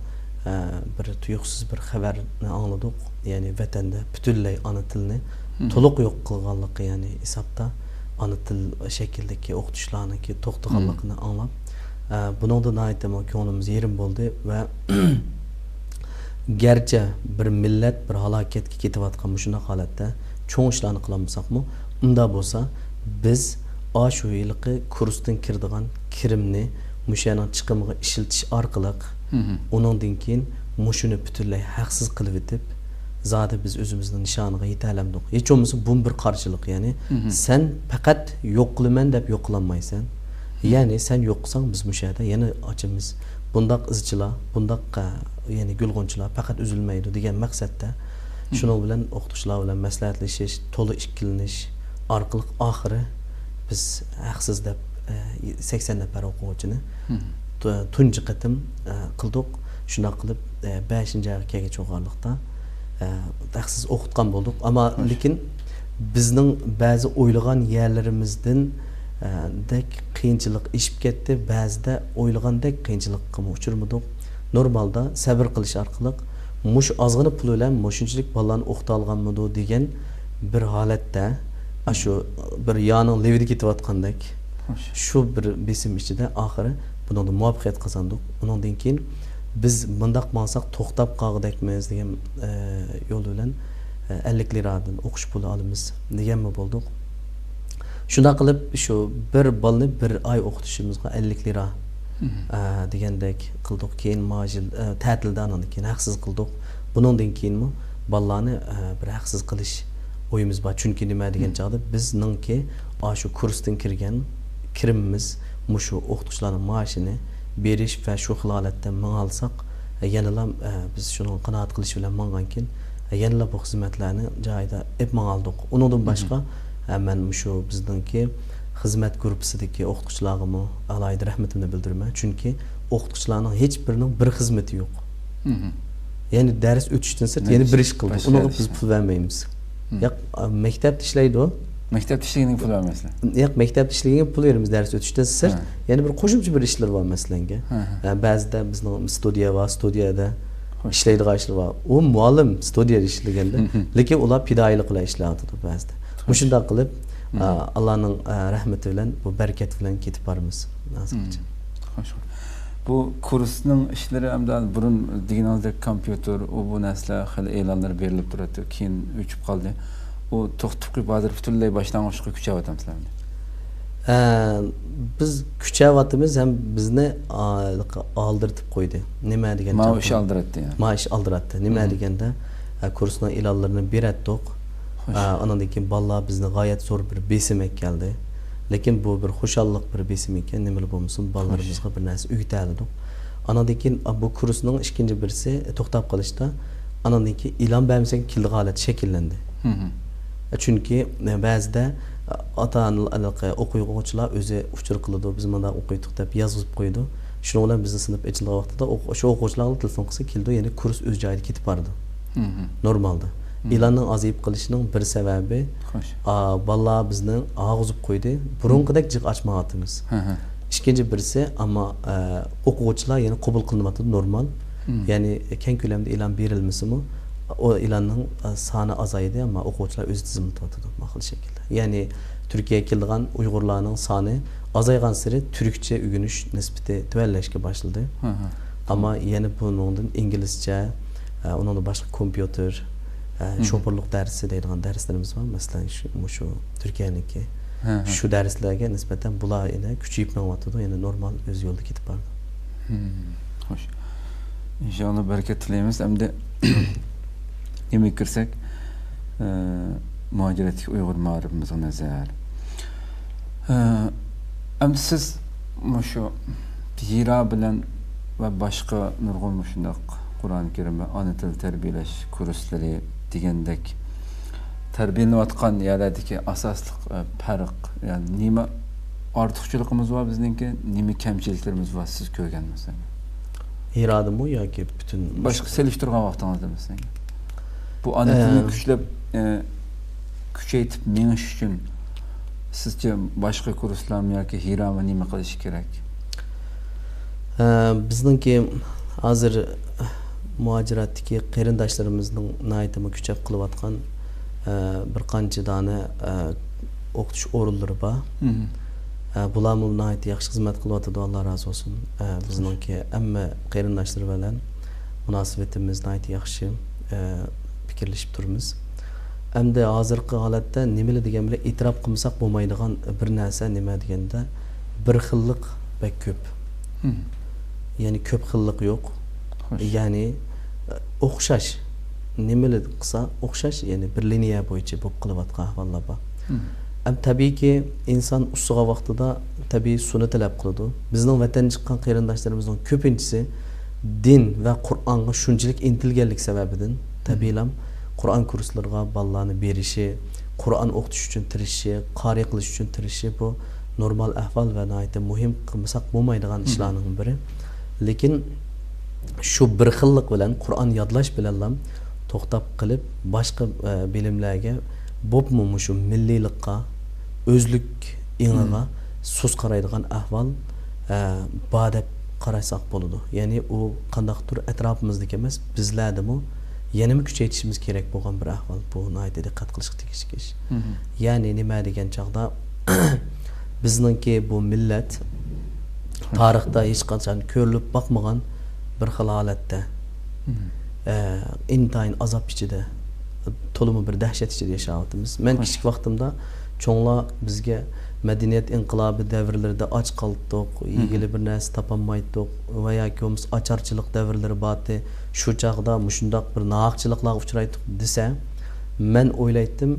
ئە، بىر تۇيۇقسىز بىر خەۋەرنى ئاڭلىدۇق. يەنى ۋەتەندە پۈتۈنلەي ئانا تىلنى تولۇق يوق قىلغانلىقى، يەنى ھېسابتا ئانا تىل شەكلىدىكى ئوقۇتۇشلارنىڭكى توختىغانلىقىنى ئاڭلاپ، ئە، بۇنىڭدا ناھايىتىمۇ كۆڭلىمىز يېرىم بولدى ۋە گەرچە بىر مىللەت بىر ھالاكەتكە كېتىۋاتقان مۇشۇنداق ھالەتتە چوڭ ئىشلارنى قىلالمىساقمۇ، ئۇنداق بولسا بىز ئاشۇ ھېلىقى كۇرستىن كىرىدىغان كىرىمنى مۇشۇ يەرنىڭ چىقىمىغا ئىشلىتىش ئارقىلىق، ئۇنىڭدىن كېيىن مۇشۇنى پۈتۈنلەي ھەقسىز قىلىۋېتىپ، زادى بىز ئۆزىمىزنىڭ نىشانىغا يېتەلەمدۇق. ھېچ بولمىسا بۇمۇ بىر قارشىلىق، يەنى سەن پەقەت يوق قىلىمەن دەپ يوق قىلالمايسەن. يەنى سەن يوق قىلساڭ بىز مۇشۇ يەردە يەنە ئاچىمىز. بۇنداق ئىزچىلار، بۇنداق، ئە، يەنى گۈلغۇنچىلار پەقەت ئۈزۈلمەيدۇ دېگەن مەقسەتتە. شۇنىڭ بىلەن ئوقۇتقۇچىلار بىلەن مەسلىھەتلىشىش، تولا ئىككىلىنىش ئارقىلىق ئاخىرى بىز ھەقسىز دەپ، ئە، سەكسەن نەپەر ئوقۇغۇچىنى تۇ-، تۇنجى قېتىم، ئە، قىلدۇق. شۇنداق قىلىپ، ئە، بەشىنچى ئايغا كەلگەچ ئوخۇرلۇقتا، ئە، ھەقسىز ئوقۇتقان بولدۇق. ئەمما لېكىن بىزنىڭ بەزى ئويلىغان يەرلىرىمىزدىن، ئە، دەك قىيىنچىلىق ئېشىپ كەتتى، بەزىدە ئويلىغاندەك قىيىنچىلىققىمۇ ئۇچرىمىدۇق. نورمالدا سەۋر قىلىش ئارقىلىق مۇشۇ ئازغىنە پۇل بىلەن مۇشۇنچىلىك بالىلارنى ئوقۇتالىغانمىدۇ دېگەن بىر ھالەتتە، ئاشۇ بىر يانىڭ لېۋىدە كېتىۋاتقاندەك، شۇ بىر بېسىم ئىچىدە ئاخىرى بۇنىڭدا مۇۋەپپەقىيەت قازاندۇق. ئۇنىڭدىن كېيىن بىز مۇنداق ماڭساق توختاپ قالغۇدەكمىز دېگەن، ئە، يول بىلەن، ئە، ئەللىك لىرادىن ئوقۇش پۇلى ئالىمىز دېگەنمۇ بولدۇق. شۇنداق قىلىپ شۇ بىر بالىنى بىر ئاي ئوقۇتۇشىمىزغا ئەللىك لىرا، ئە، دېگەندەك قىلدۇق. كېيىن ماۋۇ يىل، ئە، تەتىلدە ئانىڭدىن كېيىن ھەقسىز قىلدۇق. بۇنىڭدىن كېيىنمۇ بالىلارنى، ئە، بىر ھەقسىز قىلىش ئويىمىز بار. چۈنكى نېمە دېگەن چاغدا بىزنىڭكى ئاشۇ كۇرستىن كىرگەن كىرىمىمىز مۇشۇ ئوقۇتقۇچىلارنىڭ مائاشىنى بېرىش ۋە شۇ خىل ھالەتتە ماڭالىساق، يەنىلا، ئە، بىز شۇنىڭغا قانائەت قىلىش بىلەن ماڭغانكىن، يەنىلا بۇ خىزمەتلەرنى جايىدا ئېلىپ ماڭالىدۇق. ئۇنىڭدىن باشقا، ئە، مەن مۇشۇ بىزنىڭكى خىزمەت گۇرۇپپىسىدىكى ئوقۇتقۇچىلارغىمۇ ئالاھىدە رەھمىتىمنى بىلدۈرىمەن. چۈنكى ئوقۇتقۇچىلارنىڭ ھېچ بىرىنىڭ بىر خىزمىتى يوق. يەنى دەرس ئۆتۈشتىن سىرت يەنە بىر ئىش قىلدۇق. ئۇنىڭغا بىز پۇل بەرمەيمىز. ياق، مەكتەپتە ئىشلەيدۇ. مەكتەپتە ئىشلىگىنىگە پۇل بەرمەيسىلەر؟ ياق، مەكتەپتە ئىشلىگەنگە پۇل بېرىمىز دەرس ئۆتۈشتىن سىرت. يەنە بىر قوشۇمچە بىر ئىشلىرى بار مەسىلەنگە. بەزىدە بىزنىڭ ستۇدىيە بار، ستۇدىيەدە ئىشلەيدىغان ئىشلار بار. ئۇ مۇئەللىم ستۇدىيەدە ئىشلىگەندە، لېكىن ئۇلار پىدائىيلىق بىلەن ئىشلەۋاتىدۇ بەزىدە. مۇشۇنداق قىلىپ، ئا، ئاللانىڭ، ئا، رەھمىتى بىلەن، بۇ بەرىكەت بىلەن كېتىپ بارىمىز ھازىرغىچە. خوش. بۇ كۇرسنىڭ ئىشلىرى ئەمدى بۇرۇن دېگىنىڭىزدەك كومپيۇتېر، ئۇ بۇ نەرسىلەر خېلى ئېلانلىرى بېرىلىپ تۇراتتى. كېيىن ئۆچۈپ قالدى. ئۇ توختىتىپ قويۇپ، ھازىر پۈتۈنلەي باشلانغۇچقا كۆچۈۋاتامسىلەر ئەمدى؟ ئە، بىز كۈچەۋاتىمىز ھەم بىزنى، ئا، ئالدىرىتىپ قويدى. نېمە دېگەن ماۋۇ ئىش ئالدىراتتى، يەنى. ماۋۇ ئىش ئالدىراتتى. نېمە دېگەندە، ئە، كۇرسنىڭ ئېلانلىرىنى بېرەتتۇق. ئا، ئانىڭدىن كېيىن بالىلار بىزنى غايەت زور بىر بېسىم ئەكەلدى. لېكىن بۇ بىر خۇشاللىق بىر بېسىم ئىكەن، نېمىلا بولمىسۇن، بالىلىرىمىزغا بىر نەرسە ئۆگىتەلىدۇق. ئانىڭدىن كېيىن، ئا، بۇ كۇرسنىڭ ئىككىنچى بىرسى توختاپ قېلىشتا، ئانىڭدىن كېيىن ئېلان بەرمىسەك كېلىدىغان ھالەت شەكىللەندى. چۈنكى، ئە، بەزىدە، ئا، ئاتا-ئانا، ئوقۇغۇچىلار ئۆزى ئۇچۇر قىلىدۇ، بىز مۇنداق ئوقۇيتتۇق دەپ يازغۇزۇپ قويىدۇ. شۇنىڭ بىلەن بىزنىڭ سىنىپ ئېچىلغان ۋاقتىدا ئوق-، شۇ ئوقۇغۇچىلارغا تېلېفون قىلسا كېلىدۇ، يەنى كۇرس ئۆز جايىدا كېتىپ بارىدۇ. نورمالدا. ئېلاننىڭ ئازىيىپ قېلىشىنىڭ بىر سەۋەبى، ئا، بالىلار بىزنى ئاغۇزۇپ قويدى. بۇرۇنقىدەك جىق ئاچمايۋاتىمىز. ئىككىنچى بىرسى، ئەمما، ئە، ئوقۇغۇچىلار يەنە قوبۇل قىلىنىۋاتىدۇ، نورمال. يەنى كەڭ كۆلەمدە ئېلان بېرىلمىسىمۇ، ئۇ ئېلاننىڭ، ئە، سانى ئازايدى، ئەمما ئوقۇغۇچىلار ئۆزى تىزىملىتىۋاتىدۇ، ماقۇل شەكىلدە. يەنى تۈركىيەگە كېلىدىغان ئۇيغۇرلارنىڭ سانى ئازايغانسېرى تۈركچە ئۆگىنىش نىسبىتى تۆۋەنلەشكە باشلىدى. ئەمما يەنە بۇنىڭدىن ئىنگلىزچە، ئە، ئۇنىڭدىن باشقا كومپيۇتېر، ئە، شوپۇرلۇق دەرسى دەيدىغان دەرسلىرىمىز بار. مەسىلەن، شۇ، مۇشۇ تۈركىيەنىڭكى. شۇ دەرسلەرگە نىسبەتەن بۇلار يەنە كۈچىيىپ مېڭىۋاتىدۇ، يەنە نورمال ئۆز يولىدا كېتىپ بارىدۇ. خوش. ئىنشاللا بەرىكەت تىلەيمىز. ئەمدى نېمىگە كىرسەك، ئە، مۇھاجىرەتتىكى ئۇيغۇر مائارىپىمىزغا نەزەر. ئە، ئەمدى سىز مۇشۇ ھىرا بىلەن ۋە باشقا نۇرغۇن مۇشۇنداق قۇرئان كەرىم ۋە ئانا تىل تەربىيەلەش كۇرسلىرى دېگەندەك تەربىيەلىنىۋاتقان يەرلەردىكى ئاساسلىق، ئە، پەرق، يەنى نېمە ئارتۇقچىلىقىمىز بار بىزنىڭكى، نېمە كەمچىلىكلىرىمىز بار سىز كۆرگەن مەسىلەن؟ ھىرادىمۇ ياكى پۈتۈن باشقا سېلىشتۇرغان ۋاقتىڭىزدا مەسىلەن؟ بۇ ئانا تىلنى ئە، كۈچلەپ، ئە، كۈچەيتىپ مېڭىش ئۈچۈن سىزچە باشقا كۇرسلارمۇ ياكى ھىرامۇ نېمە قىلىشى كېرەك؟ ئە، بىزنىڭكى ھازىر مۇھاجىراتتىكى قېرىنداشلىرىمىزنىڭ ناھايىتىمۇ كۈچەپ قىلىۋاتقان، ئە، بىر قانچە دانە، ئە، ئوقۇتۇش ئورۇنلىرى بار. مم. ئە، بۇلارمۇ ناھايىتى ياخشى خىزمەت قىلىۋاتىدۇ، ئاللا رازى بولسۇن. ئە، بىزنىڭكى ھەممە قېرىنداشلار بىلەن مۇناسىۋىتىمىز ناھايىتى ياخشى، ئە، پىكىرلىشىپ تۇرىمىز. ئەمدى ھازىرقى ھالەتتە نېمىلا دېگەن بىلەن ئېتىراپ قىلمىساق بولمايدىغان بىر نەرسە نېمە دېگەندە، بىر خىللىق بەك كۆپ. مم. يەنى كۆپ خىللىق يوق. خوش. يەنى، ئە، ئوخشاش. نېمىلا قىلسا ئوخشاش، يەنى بىر لىنىيە بويىچە بولۇپ قېلىۋاتقان ئەھۋاللار بار. مم. ئەم، تەبىئىيكى، ئىنسان ئۇسسىغان ۋاقتىدا تەبىئىي سۇنى تەلەپ قىلىدۇ. بىزنىڭ ۋەتەندىن چىققان قېرىنداشلىرىمىزنىڭ كۆپىنچىسى دىن ۋە قۇرئانغا شۇنچىلىك ئىنتىلگەنلىكى سەۋەبىدىن، مم. تەبىئىيلا قۇرئان كۇرسلىرىغا بالىلارنى بېرىشى، قۇرئان ئوقۇتۇش ئۈچۈن تىرىشىشى، قارىي قىلىش ئۈچۈن تىرىشىشى، بۇ نورمال ئەھۋال ۋە ناھايىتى مۇھىم، قىلمىساق بولمايدىغان مم. ئىشلارنىڭ بىرى. لېكىن شۇ بىر خىللىق بىلەن قۇرئان يادلاش بىلەنلا توختاپ قېلىپ، باشقا، ئە، بىلىملەرگە، بولۇپمۇ مۇشۇ مىللىيلىققا، ئۆزلۈك ئېڭىغا مم. سۇس قارايدىغان ئەھۋال، ئە، بار دەپ قارىساق بولىدۇ. يەنى ئۇ قانداقتۇر ئەتراپىمىزدىكى ئەمەس، بىزلەردىمۇ يەنىمۇ كۈچەيتىشىمىز كېرەك بولغان بىر ئەھۋال. بۇ ناھايىتى دىققەت قىلىشقا تېگىشلىك ئىش. مم. يەنى نېمە دېگەن چاغدا، بىزنىڭكى بۇ مىللەت تارىختا ھېچقاچان كۆرۈلۈپ باقمىغان بىر خىل ھالەتتە، مم. ئە، ئىنتايىن ئازاب ئىچىدە، تولىمۇ بىر دەھشەت ئىچىدە ياشاۋاتىمىز. مەن خوش. كىچىك ۋاقتىمدا چوڭلار بىزگە مەدەنىيەت ئىنقىلابى دەۋرلىرىدە ئاچ قالدۇق، مم. يېگىلى بىر نەرسە تاپالمايتتۇق ۋە ياكى بولمىسا ئاچارچىلىق دەۋرلىرى بارتى، شۇ چاغدا مۇشۇنداق بىر ناھەقچىلىقلارغا ئۇچرايتتۇق دېسە، مەن ئويلايتتىم،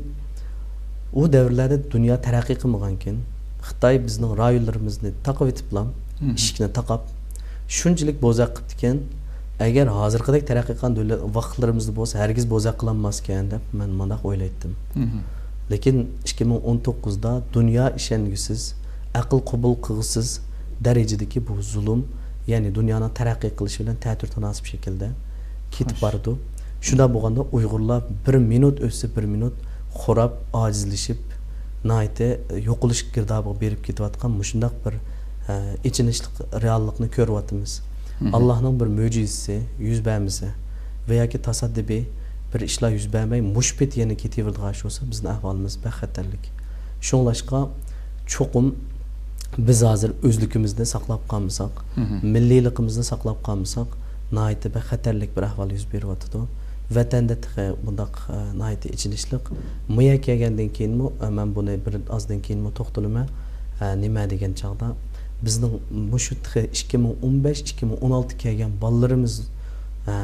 ئۇ دەۋرلەردە دۇنيا تەرەققىي قىلمىغانكەن، خىتاي بىزنىڭ رايونلىرىمىزنى تاقىۋېتىپلا، مم. ئىشىكنى تاقاپ، شۇنچىلىك بوزەك قىپتىكەن، ئەگەر ھازىرقىدەك تەرەققىي قىلغان دۆلەت ۋاقىتلىرىمىزدا بولسا، ھەرگىز بوزەك قىلالماسكەن دەپ مەن مۇنداق ئويلايتتىم. مم. لېكىن ئىككى مىڭ ئون توققۇزدا دۇنيا ئىشەنگۈسىز، ئەقىل قوبۇل قىلغۇسىز دەرىجىدىكى بۇ زۇلۇم، يەنى دۇنيانىڭ تەرەققىي قىلىشى بىلەن تەتۈر تاناسىپ شەكىلدە كېتىپ خوش. بارىدۇ. شۇنداق بولغاندا ئۇيغۇرلار بىر مىنۇت ئۆتسە بىر مىنۇت خوراپ، ئاجىزلىشىپ، ناھايىتى يوقىلىش گىردابىغا بېرىپ كېتىۋاتقان مۇشۇنداق بىر، ئە، ئېچىنىشلىق رېئاللىقنى كۆرۈۋاتىمىز. مم. ئاللاھنىڭ بىر مۆجىزىسى يۈز بەرمىسە ۋە ياكى تاسادىپىي بىر ئىشلار يۈز بەرمەي، مۇشۇ پېتى يەنە كېتىۋېرىدىغان ئىش بولسا، بىزنىڭ ئەھۋالىمىز بەك خەتەرلىك. شۇڭلاشقا، چوقۇم بىز ھازىر ئۆزلۈكىمىزنى ساقلاپ قالمىساق، مم. مىللىيلىقىمىزنى ساقلاپ قالمىساق، ناھايىتى بىر خەتەرلىك بىر ئەھۋال يۈز بېرىۋاتىدۇ. ۋەتەندە تېخى بۇنداق، ئە، ناھايىتى ئېچىنىشلىق. مۇيەر كەلگەندىن كېيىنمۇ، ئە، مەن بۇنى بىر ئازدىن كېيىنمۇ توختىلىمەن. ئە، نېمە دېگەن چاغدا، بىزنىڭ مۇشۇ تېخى ئىككى مىڭ ئون بەش، ئىككى مىڭ ئون ئالتە كەلگەن بالىلىرىمىز، ئە،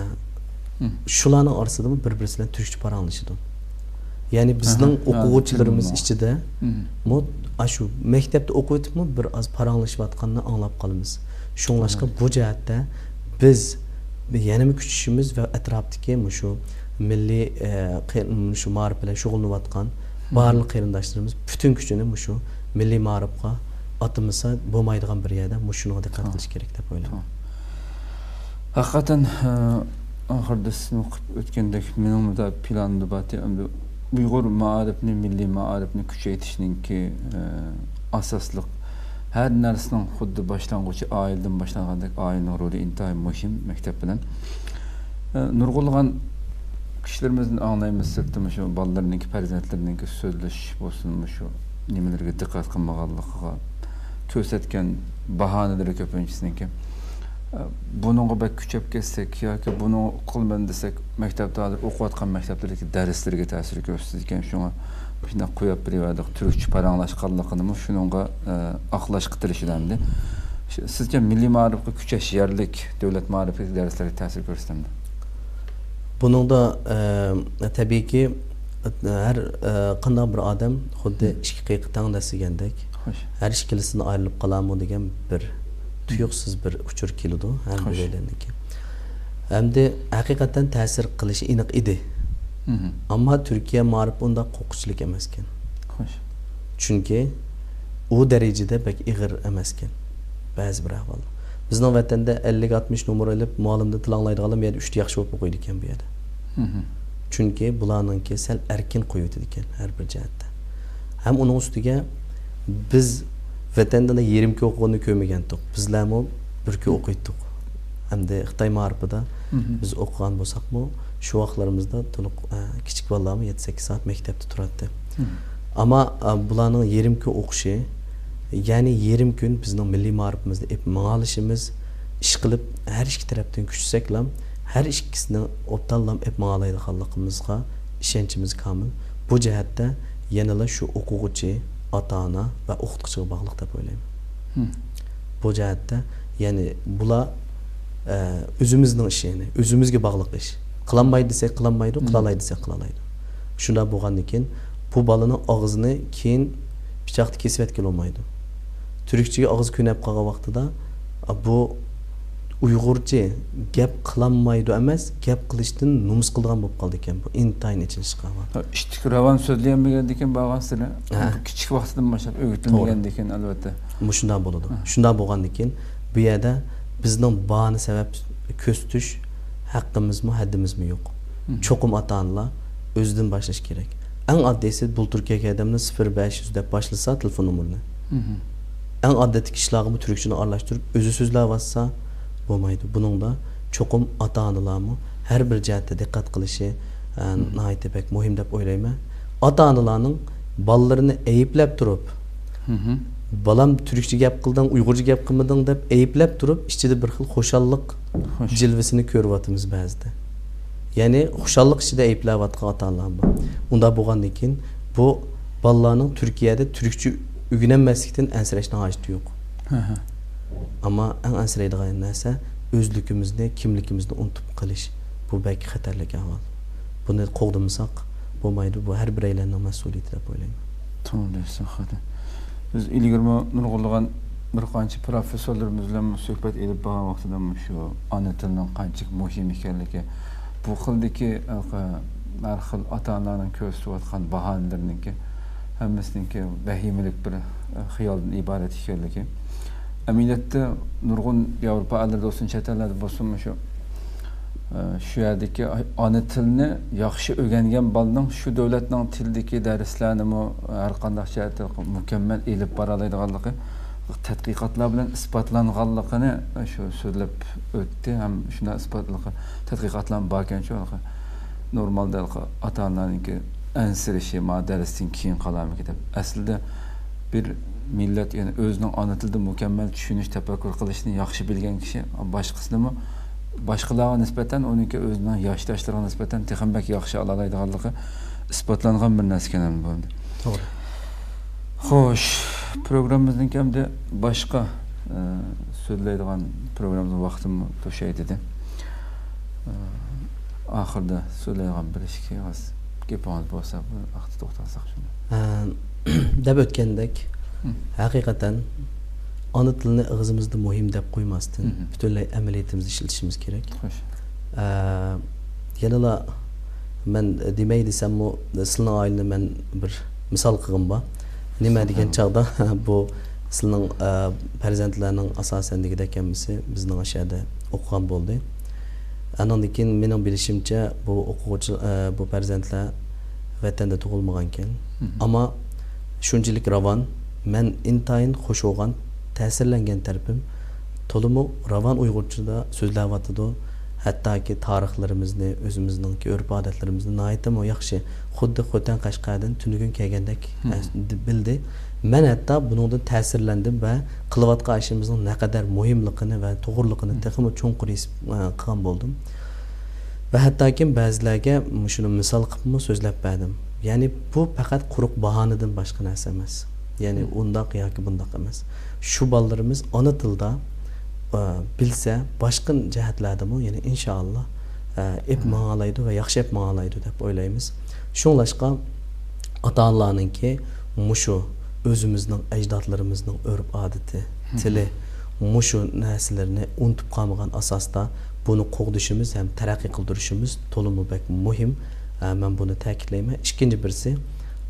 مم. شۇلارنىڭ ئارىسىدىمۇ بىر-بىرسى بىلەن تۈركچە پاراڭلىشىدۇ. يەنى بىزنىڭ ئاھا، ئوقۇغۇچىلىرىمىز ئىچىدە مم. مۇ-، ئاشۇ مەكتەپتە ئوقۇۋېتىپمۇ بىر ئاز پاراڭلىشىۋاتقاننى ئاڭلاپ قالىمىز. شۇڭلاشقا ئاھا. بۇ جەھەتتە بىز يەنىمۇ كۈچىشىمىز ۋە ئەتراپتىكى مۇشۇ مىللىي، ئە، قېر-، مۇشۇ مائارىپ بىلەن شۇغۇللىنىۋاتقان مم. بارلىق قېرىنداشلىرىمىز پۈتۈن كۈچىنى مۇشۇ مىللىي مائارىپقا ئاتىمىسا بولمايدىغان بىر يەردە مۇشۇنىڭغا دىققەت قىلىش كېرەك دەپ ئويلايمەن. ھەقىقەتەن، ئە، ئاخىرىدا سىزمۇ قىلىپ ئۆتكەندەك، مېنىڭمۇ دا پىلانىمدا بارتى، ئەمدى ئۇيغۇر مائارىپىنى، مىللىي مائارىپنى كۈچەيتىشنىڭكى، ئە، ئاساسلىق ھەر نەرسىنىڭ خۇددى باشلانغۇچى ئائىلىدىن باشلانغاندەك، ئائىلىنىڭ رولى ئىنتايىن مۇھىم مەكتەپ بىلەن. ئە، نۇرغۇنلىغان كىشىلىرىمىزدىن ئاڭلايمىز، سىرتتا مۇشۇ بالىلىرىنىڭكى، پەرزەنتلىرىنىڭكى سۆزلىشىش بولسۇن، مۇشۇ نېمىلىرىگە دىققەت قىلمىغانلىقىغا كۆرسەتكەن باھانىلىرى كۆپىنچىسىنىڭكى. ئە، بۇنىڭغا بەك كۈچەپ كەتسەك ياكى بۇنى قىلىمەن دېسەك، مەكتەپتە ھازىر ئوقۇۋاتقان مەكتەپلەردىكى دەرسلىرىگە تەسىر كۆرسىتىدىكەن. شۇڭا مۇشۇنداق قويۇپ بېرىۋەردۇق، تۈركچە پاراڭلاشقانلىقىنىمۇ شۇنىڭغا، ئە، ئاقلاشقا تىرىشىدۇ ئەمدى. ش-، سىزچە مىللىي مائارىپقا كۈچەش يەرلىك دۆلەت مائارىپىدىكى دەرسلەرگە تەسىر كۆرسىتەمدۇ؟ بۇنىڭدا، ئە، تەبىئىيكى، ھەر، ئە، قانداق بىر ئادەم خۇددى ئىككى قېيىق تەڭ دەسسىگەندەك، خوش. ھەر ئىككىلىسىدىن ئايرىلىپ قالارمۇ دېگەن بىر تۇيۇقسىز بىر ئۇچۇر كېلىدۇ ھەر خوش. بىرەيلەننىڭكى. ھەمدە ھەقىقەتەن تەسىر قىلىشى ئېنىق ئىدى. مھم. ئەمما تۈركىيە مائارىپى ئۇنداق قورقۇنچلۇق ئەمەسكەن. خوش. چۈنكى ئۇ دەرىجىدە بەك ئېغىر ئەمەسكەن بەزى بىر ئەھۋالدا. بىزنىڭ ۋەتەندە ئەللىك ئاتمىش نومۇر ئېلىپ، مۇئەللىمدىن تىلانلايدىغانلار بۇ يەردە ئۈچتە ياخشى بولۇپ ئوقۇيدىكەن بۇ يەردە. مھم. چۈنكى بۇلارنىڭكى سەل ئەركىن قويۇۋېتىدىكەن ھەر بىر جەھەتتە. ھەم ئۇنىڭ ئۈستىگە بىز ۋەتەندە يېرىم كۈن ئوقۇغۇننى كۆرمىگەنتۇق. بىزلەرمۇ بىر كۈن ئوقۇيتتۇق. ئەمدى خىتاي مائارىپىدا مھم. بىز ئوقۇغان بولساقمۇ، شۇ ۋاقىتلىرىمىزدا تولۇق، ئە، كىچىك بالىلارمۇ يەتتە سەككىز سائەت مەكتەپتە تۇراتتى. مھم. ئەمما، ئە، بۇلارنىڭ يېرىم كۈن ئوقۇشى، يەنى يېرىم كۈن بىزنىڭ مىللىي مائارىپىمىزنى ئېلىپ ماڭالىشىمىز، ئىشقىلىپ ھەر ئىككى تەرەپتىن كۈچىسەكلا، ھەر ئىككىسىنى ئوبدانلا ئېلىپ ماڭالايدىغانلىقىمىزغا ئىشەنچىمىز كامىل. بۇ جەھەتتە يەنىلا شۇ ئوقۇغۇچى، ئاتا-ئانا ۋە ئوقۇتقۇچىغا باغلىق دەپ ئويلايمەن. مھم. بۇ جەھەتتە، يەنى بۇلار، ئە، ئۆزىمىزنىڭ ئىشى، يەنى ئۆزىمىزگە باغلىق ئىش. قىلالمايدۇ دېسەك قىلالمايدۇ، مھم. قىلالايدۇ دېسەك قىلالايدۇ. شۇنداق بولغاندىن كېيىن بۇ بالىنىڭ ئاغزىنى كېيىن پىچاقتا كېسىۋەتكىلى بولمايدۇ. تۈركچىگە ئاغزى كۆنۈپ قالغان ۋاقتىدا، ئا، بۇ ئۇيغۇرچە گەپ قىلالمايدۇ ئەمەس، گەپ قىلىشتىن نومۇس قىلىدىغان بولۇپ قالىدىكەن بۇ. ئىنتايىن ئېچىنىشلىق ئەھۋال. ئىتتىك راۋان سۆزلىيەلمىگەندىكىن بارغانسېرى، ھە. بۇ كىچىك ۋاقتىدىن باشلاپ توغرا. ئۆگىتىلمىگەندىكىن، ئەلۋەتتە. مۇشۇنداق بولىدۇ. ھە. شۇنداق بولغاندىكىن، بۇ يەردە بىزنىڭ باھانە سەۋەب كۆرسىتىش ھەققىمىزمۇ، ھەددىمىزمۇ يوق. مھم. چوقۇم ئاتا-ئانىلار ئۆزىدىن باشلىشى كېرەك. ئەڭ ئاددىيسى، بۇلتۇر كەلگەن ئادەمنى سىفىر بەش يۈز دەپ باشلىسا تېلېفون نومۇرىنى. مھم. ئەڭ ئادەتتىكى ئىشلارغىمۇ تۈركچىنى ئارىلاشتۇرۇپ، ئۆزى سۆزلەۋاتسا بولمايدۇ. بۇنىڭدا چوقۇم ئاتا-ئانىلارمۇ ھەر بىر جەھەتتە دىققەت قىلىشى، ئە، مھم. ناھايىتى بەك مۇھىم دەپ ئويلايمەن. ئاتا-ئانىلارنىڭ بالىلىرىنى ئەيىبلەپ تۇرۇپ، مھم. بالام تۈركچە گەپ قىلدىڭ، ئۇيغۇرچە گەپ قىلمىدىڭ دەپ ئەيىبلەپ تۇرۇپ، ئىچىدە بىر خىل خۇشاللىق خوش. جىلۋىسىنى كۆرۈۋاتىمىز بەزىدە. يەنى خۇشاللىق ئىچىدە ئەيىبلەۋاتقان ئاتا-ئانىلار بار. ئۇنداق بولغاندىن كېيىن بۇ بالىلارنىڭ تۈركىيەدە تۈركچە ئۆگىنەلمەسلىكتىن ئەنسىرەشنىڭ ھاجىتى يوق. ھە، ھە. ئەمما ئەڭ ئەنسىرەيدىغان نەرسە ئۆزلۈكىمىزنى، كىملىكىمىزنى ئۇنتۇپ قېلىش. بۇ بەك خەتەرلىك ئەھۋال. بۇنى قوغدىمىساق بولمايدۇ. بۇ ھەر بىرەيلەننىڭ مەسئۇلىيىتى دەپ ئويلايمەن. توغرا دەيسىز، خۇدا. بىز ئىلگىرىمۇ نۇرغۇنلىغان بىر قانچە پروفېسسورلىرىمىز بىلەن سۆھبەت ئېلىپ بارغان ۋاقتىدا مۇشۇ ئانا تىلنىڭ قانچىلىك مۇھىم ئىكەنلىكى، بۇ خىلدىكى، ئە، ھەر خىل ئاتا-ئانىلارنىڭ كۆرسىتىۋاتقان باھانىلىرىنىڭكى ھەممىسىنىڭكى ۋەھىمىلىك بىر، ئە، خىيالدىن ئىبارەت ئىكەنلىكى. ئەمەلىيەتتە نۇرغۇن ياۋروپا ئەللىرىدە بولسۇن، چەت ئەللەردە بولسۇن، مۇشۇ، ئە، شۇ يەردىكى ئانا تىلنى ياخشى ئۆگەنگەن بالىنىڭ شۇ دۆلەتنىڭ تىلىدىكى دەرسلەرنىمۇ ھەر قانداق جەھەتتە مۇكەممەل ئېلىپ بارالايدىغانلىقى تەتقىقاتلار بىلەن ئىسپاتلانغانلىقىنى شۇ سۆزلەپ ئۆتتى ھەم شۇنداق ئىسپاتلىقى تەتقىقاتلارمۇ باركەن شۇ. نورمالدا ئاتا-ئانىلارنىڭكى ئەنسىرىشى، ما دەرستىن كېيىن قالارمىكىن دەپ. ئەسلىدە بىر مىللەت، يەنى ئۆزىنىڭ ئانا تىلىدا مۇكەممەل چۈشىنىش، تەپەككۇر قىلىشنى ياخشى بىلگەن كىشى باشقىسىنىمۇ، باشقىلارغا نىسبەتەن، ئۇنىڭكى ئۆزىنىڭ ياشداشلىرىغا نىسبەتەن تېخىمۇ بەك ياخشى ئالالايدىغانلىقى ئىسپاتلانغان بىر نەرسە ئىكەن بۇ. توغرا. خوش، پروگراممىمىزنىڭكى ئەمدى باشقا، ئە، سۆزلەيدىغان پروگراممىمىزنىڭ ۋاقتىمۇ توشاي دېدى. ئە، ئاخىردا سۆزلەيدىغان بىر ئىككى ئاز گېپىڭىز بولسا، بۇ ھەقتە توختالساق شۇنداق. ئە، دەپ ئۆتكەندەك، مم. ھەقىقەتەن ئانا تىلنى ئېغىزىمىزدا مۇھىم دەپ قويماستىن، مم. پۈتۈنلەي ئەمەلىيىتىمىزدە ئىشلىتىشىمىز كېرەك. خوش. ئە، يەنىلا مەن دېمەي دېسەممۇ، سىلىنىڭ ئائىلىنى مەن بىر مىسال قىلغۇم بار. نېمە دېگەن چاغدا، بۇ سىلىنىڭ، ئە، پەرزەنتلەرنىڭ ئاساسەن دېگۈدەك ھەممىسى بىزنىڭ ئاشۇ يەردە ئوقۇغان بولدى. ئانىڭدىن كېيىن مېنىڭ بىلىشىمچە، بۇ ئوقۇغۇچى، ئە، بۇ پەرزەنتلەر ۋەتەندە تۇغۇلمىغانىكەن. مم. ئەمما شۇنچىلىك راۋان، مەن ئىنتايىن خۇش بولغان، تەسىرلەنگەن تەرىپىم، تولىمۇ راۋان ئۇيغۇرچىدا سۆزلەۋاتىدۇ. ھەتتاكى تارىخلىرىمىزنى، ئۆزىمىزنىڭكى ئۆرپ-ئادەتلىرىمىزنى ناھايىتىمۇ ياخشى، خۇددى خوتەن، قەشقەردىن تۈنۈگۈن كەلگەندەك، مم. ئە، بىلدى. مەن ھەتتا بۇنىڭدىن تەسىرلەندىم ۋە قىلىۋاتقان ئىشىمىزنىڭ نەقەدەر مۇھىملىقىنى ۋە توغرىلىقىنى مم. تېخىمۇ چوڭقۇر ھېس، ئە، قىلغان بولدۇم. ۋە ھەتتاكى بەزىلەرگە مۇشۇنى مىسال قىلىپمۇ سۆزلەپ بەردىم. يەنى بۇ پەقەت قۇرۇق باھانىدىن باشقا نەرسە ئەمەس. يەنى مم. ئۇنداق ياكى بۇنداق ئەمەس. شۇ بالىلىرىمىز ئانا تىلدا، ئە، بىلسە، باشقا جەھەتلەردىمۇ، يەنى ئىنشائاللا، ئە، ئېپ ماڭالايدۇ ۋە ياخشى ئېپ ماڭالايدۇ دەپ ئويلايمىز. شۇڭلاشقا ئاتا-ئانىلارنىڭكى مۇشۇ ئۆزىمىزنىڭ ئەجدادلىرىمىزنىڭ ئۆرپ-ئادىتى، تىلى، مۇشۇ نەرسىلىرىنى ئۇنتۇپ قالمىغان ئاساستا بۇنى قوغدىشىمىز ھەم تەرەققىي قىلدۇرۇشىمىز تولىمۇ بەك مۇھىم. ئە، مەن بۇنى تەكىتلەيمەن. ئىككىنچى بىرسى،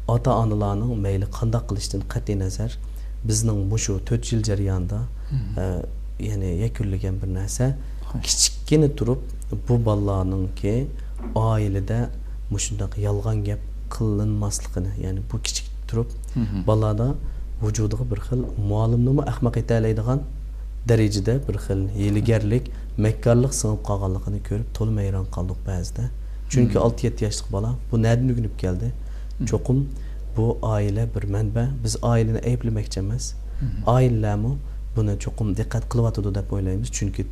ئاتا-ئانىلارنىڭ مەيلى قانداق قىلىشتىن قەتئىينەزەر، بىزنىڭ مۇشۇ تۆت يىل جەريانىدا، ئە، يەنى يەكۈنلىگەن بىر نەرسە، كىچىككىنە تۇرۇپ بۇ بالىلارنىڭكى ئائىلىدە مۇشۇنداق يالغان گەپ قىلىنماسلىقىنى، يەنى بۇ كىچىك تۇرۇپ بالىلاردا ۋۇجۇدىغا بىر خىل مۇئەللىمنىمۇ ئەخمەق ئېتەلەيدىغان دەرىجىدە بىر خىل ھىيلىگەرلىك، مەككارلىق سىڭىپ قالغانلىقىنى كۆرۈپ تولىمۇ ھەيران قالدۇق بەزىدە. چۈنكى ئالتە يەتتە ياشلىق بالا بۇ نەدىن ئۆگىنىپ كەلدى؟ چوقۇم بۇ ئائىلە بىر مەنبە. بىز ئائىلىنى ئەيىبلىمەكچى ئەمەس. ئائىلىلەرمۇ بۇنى چوقۇم دىققەت قىلىۋاتىدۇ دەپ ئويلايمىز. چۈنكى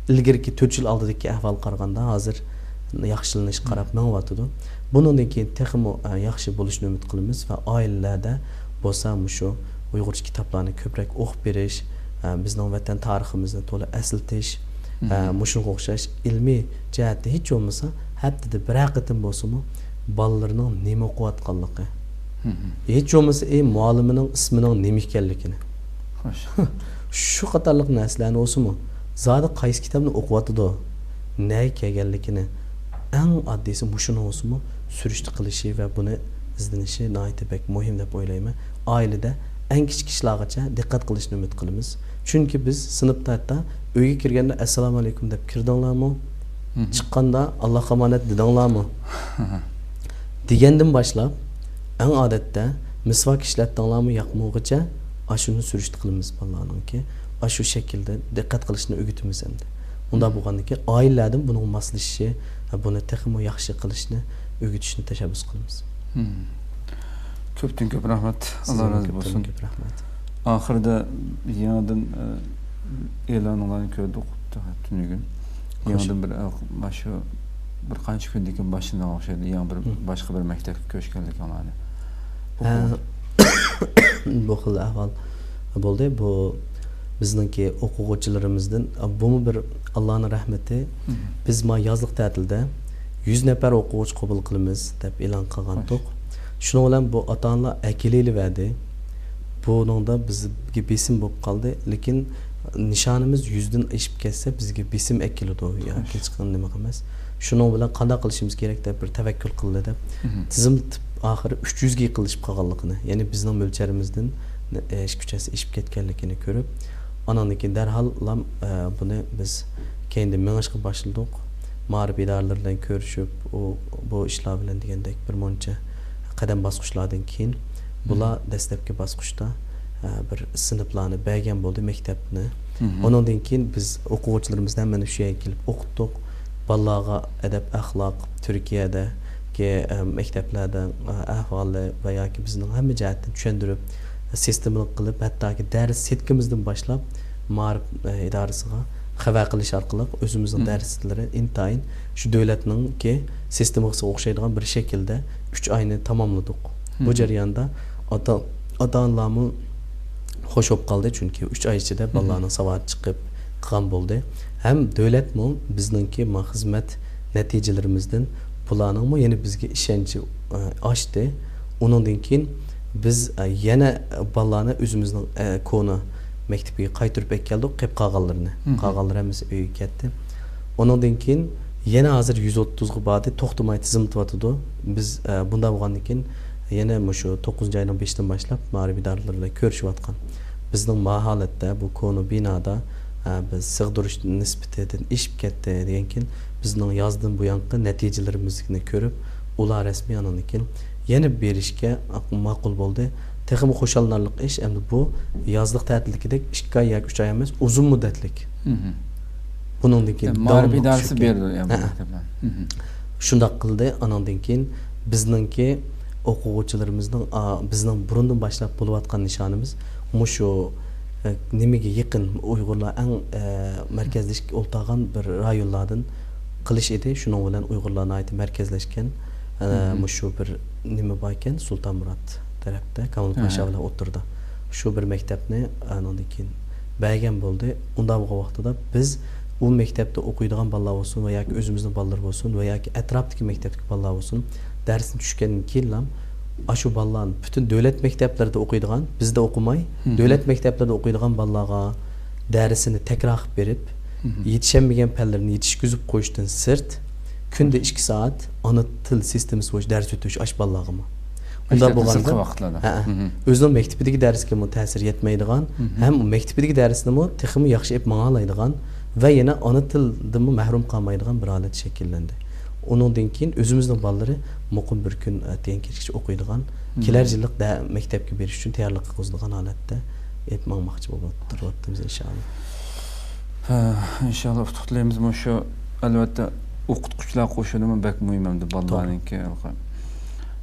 ئىلگىرىكى تۆت يىل ئالدىدىكى ئەھۋالغا قارىغاندا ھازىر ياخشىلىنىشقا قاراپ مېڭىۋاتىدۇ. بۇنىڭدىن كېيىن تېخىمۇ، ئە، ياخشى بولۇشىنى ئۈمىد قىلىمىز ۋە ئائىلىلەردە بولسا مۇشۇ ئۇيغۇرچە كىتابلارنى كۆپرەك ئوقۇپ بېرىش، ئە، بىزنىڭ ۋەتەن تارىخىمىزنى تولا ئەسلىتىش، ئە، مۇشۇنىڭغا ئوخشاش ئىلمىي جەھەتتە ھېچ بولمىسا ھەپتىدە بىرەر قېتىم بولسىمۇ بالىلىرىنىڭ نېمە ئوقۇۋاتقانلىقى، ھېچ بولمىسا ئى مۇئەللىمىنىڭ ئىسمىنىڭ نېمە ئىكەنلىكىنى، شۇ قاتارلىق نەرسىلەرنى بولسىمۇ، زادى قايسى كىتابنى ئوقۇۋاتىدۇ، نەگە كەلگەنلىكىنى، ئەڭ ئاددىيسى مۇشۇنى بولسىمۇ سۈرۈشتە قىلىشى ۋە بۇنى ئىزدىنىشى ناھايىتى بەك مۇھىم دەپ ئويلايمەن. ئائىلىدە ئەڭ كىچىك ئىشلارغىچە دىققەت قىلىشنى ئۈمىد قىلىمىز. چۈنكى بىز سىنىپتا ھەتتا ئۆيگە كىرگەندە «ئەسسالامۇئەلەيكۇم» دەپ كىردىڭلارمۇ؟ چىققاندا «ئاللاغا ئامانەت» دېدىڭلارمۇ؟ دېگەندىن باشلاپ، ئەڭ ئادەتتە مىسۋاك ئىشلەتتىڭلارمۇ ياقمۇغىچە ئاشۇنى سۈرۈشتە قىلىمىز بالىلارنىڭكى. ئاشۇ شەكىلدە دىققەت قىلىشنى ئۆگىتىمىز ئەمدى. ئۇنداق بولغاندىن كېيىن ئائىلىلەردىن بۇنىڭغا ماسلىشىشى، بۇنى تېخىمۇ ياخشى قىلىشنى ئۆگىتىشنى تەشەببۇس قىلىمىز. كۆپتىن كۆپ رەھمەت. ئاللا سىزگىمۇ رازى كۆپتىن بولسۇن. كۆپ رەھمەت. ئاخىرىدا يېڭىدىن، ئە، ئېلانىڭلارنى كۆردۇق تۈنۈگۈن. يېڭىدىن بىر، ئە، مانا شۇ بىر قانچە كۈندىن كېيىن باشلىنىدىغان ئوخشايدۇ. يېڭى بىر، باشقا بىر مەكتەپكە كۆچكەنلىكىڭلارنى. بۇ ھە. بۇ خىل ئەھۋال بولدى. بۇ بىزنىڭكى ئوقۇغۇچىلىرىمىزدىن، بۇمۇ بىر ئاللانىڭ رەھمىتى. بىز ما يازلىق تەتىلدە يۈز نەپەر ئوقۇغۇچى قوبۇل قىلىمىز دەپ ئېلان قىلغانتۇق. شۇنىڭ بىلەن بۇ ئاتا-ئانىلار ئەكېلىۋەردى. بۇنىڭدا بىزگە بېسىم بولۇپ قالدى، لېكىن نىشانىمىز يۈزدىن ئېشىپ كەتسە، بىزگە بېسىم ئەكېلىدۇ ياكى ھېچقانداق نېمە ئەمەس. شۇنىڭ بىلەن قانداق قىلىشىمىز كېرەك دەپ بىر تەۋەككۈل قىلدى دەپ تىزىملىتىپ، ئاخىرى ئۈچ يۈزگە يېقىنلىشىپ قالغانلىقىنى، يەنى بىزنىڭ مۆلچەرىمىزدىن ئىككى ئۈچ ھەسسە ئېشىپ كەتكەنلىكىنى كۆرۈپ، ئاناندىن كېيىن دەرھاللا، ئە، بۇنى بىز كەينىدىن مېڭىشقا باشلىدۇق. مائارىپ ئىدارىلىرى بىلەن كۆرۈشۈپ، ئۇ، بۇ ئىشلار بىلەن دېگەندەك بىر مۇنچە قەدەم باسقۇچلاردىن كېيىن، بۇلار دەسلەپكى باسقۇچتا، ئە، بىر سىنىپلارنى بەرگەن بولدى، مەكتەپنى. ئۇنىڭدىن كېيىن بىز ئوقۇغۇچىلىرىمىزنى ھەممىنى شۇ يەرگە كېلىپ ئوقۇتتۇق. بالىلارغا ئەدەپ-ئەخلاق، تۈركىيەدىكى، ئە، مەكتەپلەردە، ئە، ئەھۋالى ۋە ياكى بىزنىڭ ھەممە جەھەتتىن چۈشەندۈرۈپ، سىستېمىلىق قىلىپ، ھەتتاكى دەرس سېتكىمىزدىن باشلاپ، مائارىپ، ئە، ئىدارىسىغا خەۋەر قىلىش ئارقىلىق ئۆزىمىزنىڭ دەرسلىرى ئىنتايىن شۇ دۆلەتنىڭكى سىستېمىسىغا ئوخشايدىغان بىر شەكىلدە ئۈچ ئاينى تاماملىدۇق. بۇ جەرياندا ئاتا، ئاتا-ئانىلارمۇ خوش بولۇپ قالدى، چۈنكى ئۈچ ئاي ئىچىدە بالىلارنىڭ ساۋاتى چىقىپ قىلغان بولدى. ھەم دۆلەتمۇ بىزنىڭكى ما خىزمەت نەتىجىلىرىمىزدىن بۇلارنىڭمۇ يەنە بىزگە ئىشەنچى، ئە، ئاشتى. ئۇنىڭدىن كېيىن بىز، ئە، يەنە بالىلارنى ئۆزىمىزنىڭ، ئە، كونا مەكتىپىگە قايتۇرۇپ ئەكەلدۇق، قېلىپ قالغانلىرىنى. قالغانلىرى ھەممىسى ئۆيگە كەتتى. ئۇنىڭدىن كېيىن يەنە ھازىر يۈز ئوتتۇزغا باردى، توختىماي تىزىملىتىۋاتىدۇ. بىز، ئە، بۇنداق بولغاندىن كېيىن يەنە مۇشۇ توققۇزىنچى ئاينىڭ بېشىدىن باشلاپ مائارىپ ئىدارىلىرى بىلەن كۆرۈشۈۋاتقان. بىزنىڭ ما ھالەتتە بۇ كونا بىنادا، ئە، بىز سىغدۇرۇش نىسبىتىدىن ئېشىپ كەتتى دېگەنكىن، بىزنىڭ يازدىن بۇيانقى نەتىجىلىرىمىزنى كۆرۈپ، ئۇلار رەسمىي ئانىڭدىن كېيىن يەنە بېرىشكە ماقۇل بولدى. تېخىمۇ خۇشاللىنارلىق ئىش، ئەمدى بۇ يازلىق تەتىلدىكىدەك ئىككى ئاي ياكى ئۈچ ئاي ئەمەس، ئۇزۇن مۇددەتلىك. بۇنىڭدىن كېيىن مائارىپ ئىدارىسى بېرىدۇ، يەنى بۇ مەكتەپلەرنى. شۇنداق قىلدى. ئانىڭدىن كېيىن بىزنىڭكى ئوقۇغۇچىلىرىمىزنىڭ، ئا، بىزنىڭ بۇرۇندىن باشلاپ بولۇۋاتقان نىشانىمىز مۇشۇ، ئە، نېمىگە يېقىن ئۇيغۇرلار ئەڭ، ئە، مەركەزلىشىپ ئولتۇرغان بىر رايونلاردىن قىلىش ئىدى. شۇنىڭ بىلەن ئۇيغۇرلار ناھايىتى مەركەزلەشكەن، ئە، مۇشۇ بىر نېمە باركەن، سۇلتانمۇرات تەرەپتە، كامال پاشا بىلەن ئوتتۇرىدا. شۇ بىر مەكتەپنى ئانىڭدىن كېيىن بەرگەن بولدى. ئۇنداق بولغان ۋاقتىدا بىز ئۇ مەكتەپتە ئوقۇيدىغان بالىلار بولسۇن ۋە ياكى ئۆزىمىزنىڭ بالىلىرى بولسۇن ۋە ياكى ئەتراپتىكى مەكتەپتىكى بالىلار بولسۇن، دەرسنى چۈشكەندىن كېيىنلا ئاشۇ بالىلارنى پۈتۈن دۆلەت مەكتەپلىرىدە ئوقۇيدىغان، بىزدە ئوقۇماي، دۆلەت مەكتەپلىرىدە ئوقۇيدىغان بالىلارغا دەرسىنى تەكرار قىلىپ بېرىپ، يېتىشەلمىگەن پەنلىرىنى يېتىشكۈزۈپ قويۇشتىن سىرت، كۈندە ئىككى سائەت ئانا تىل سىستېمىسى بويىچە دەرس ئۆتۈش ئاش بالىلارغىمۇ. ئۇنداق مەكتەپتىن بولغاندا، سىرتقى ۋاقىتلاردا. ھەئە. مم. ئۆزىنىڭ مەكتىپىدىكى دەرسكىمۇ تەسىر يەتمەيدىغان، مم. ھەم مەكتىپىدىكى دەرسنىمۇ تېخىمۇ ياخشى ئېلىپ ماڭالايدىغان ۋە يەنە ئانا تىلدىنمۇ مەھرۇم قالمايدىغان بىر ھالەت شەكىللەندى. ئۇنىڭدىن كېيىن ئۆزىمىزنىڭ بالىلىرى مۇقىم بىر كۈن ئەتىگەن كەچكىچە ئوقۇيدىغان، مم. كېلەر يىللىق دە-، مەكتەپكە بېرىش ئۈچۈن تەييارلىق قىلغۇزىدىغان ھالەتتە ئېلىپ ماڭماقچى بولۇپ تۇرۇۋاتىمىز، ئىنشائاللا. ھە، ئىنشاللا ئۇتۇق تىلەيمىز. مۇشۇ، ئەلۋەتتە، ئوقۇتقۇچىلار قوشۇنىمۇ بەك مۇھىم ئەمدى توغرا. بالىلارنىڭكى ھېلىقى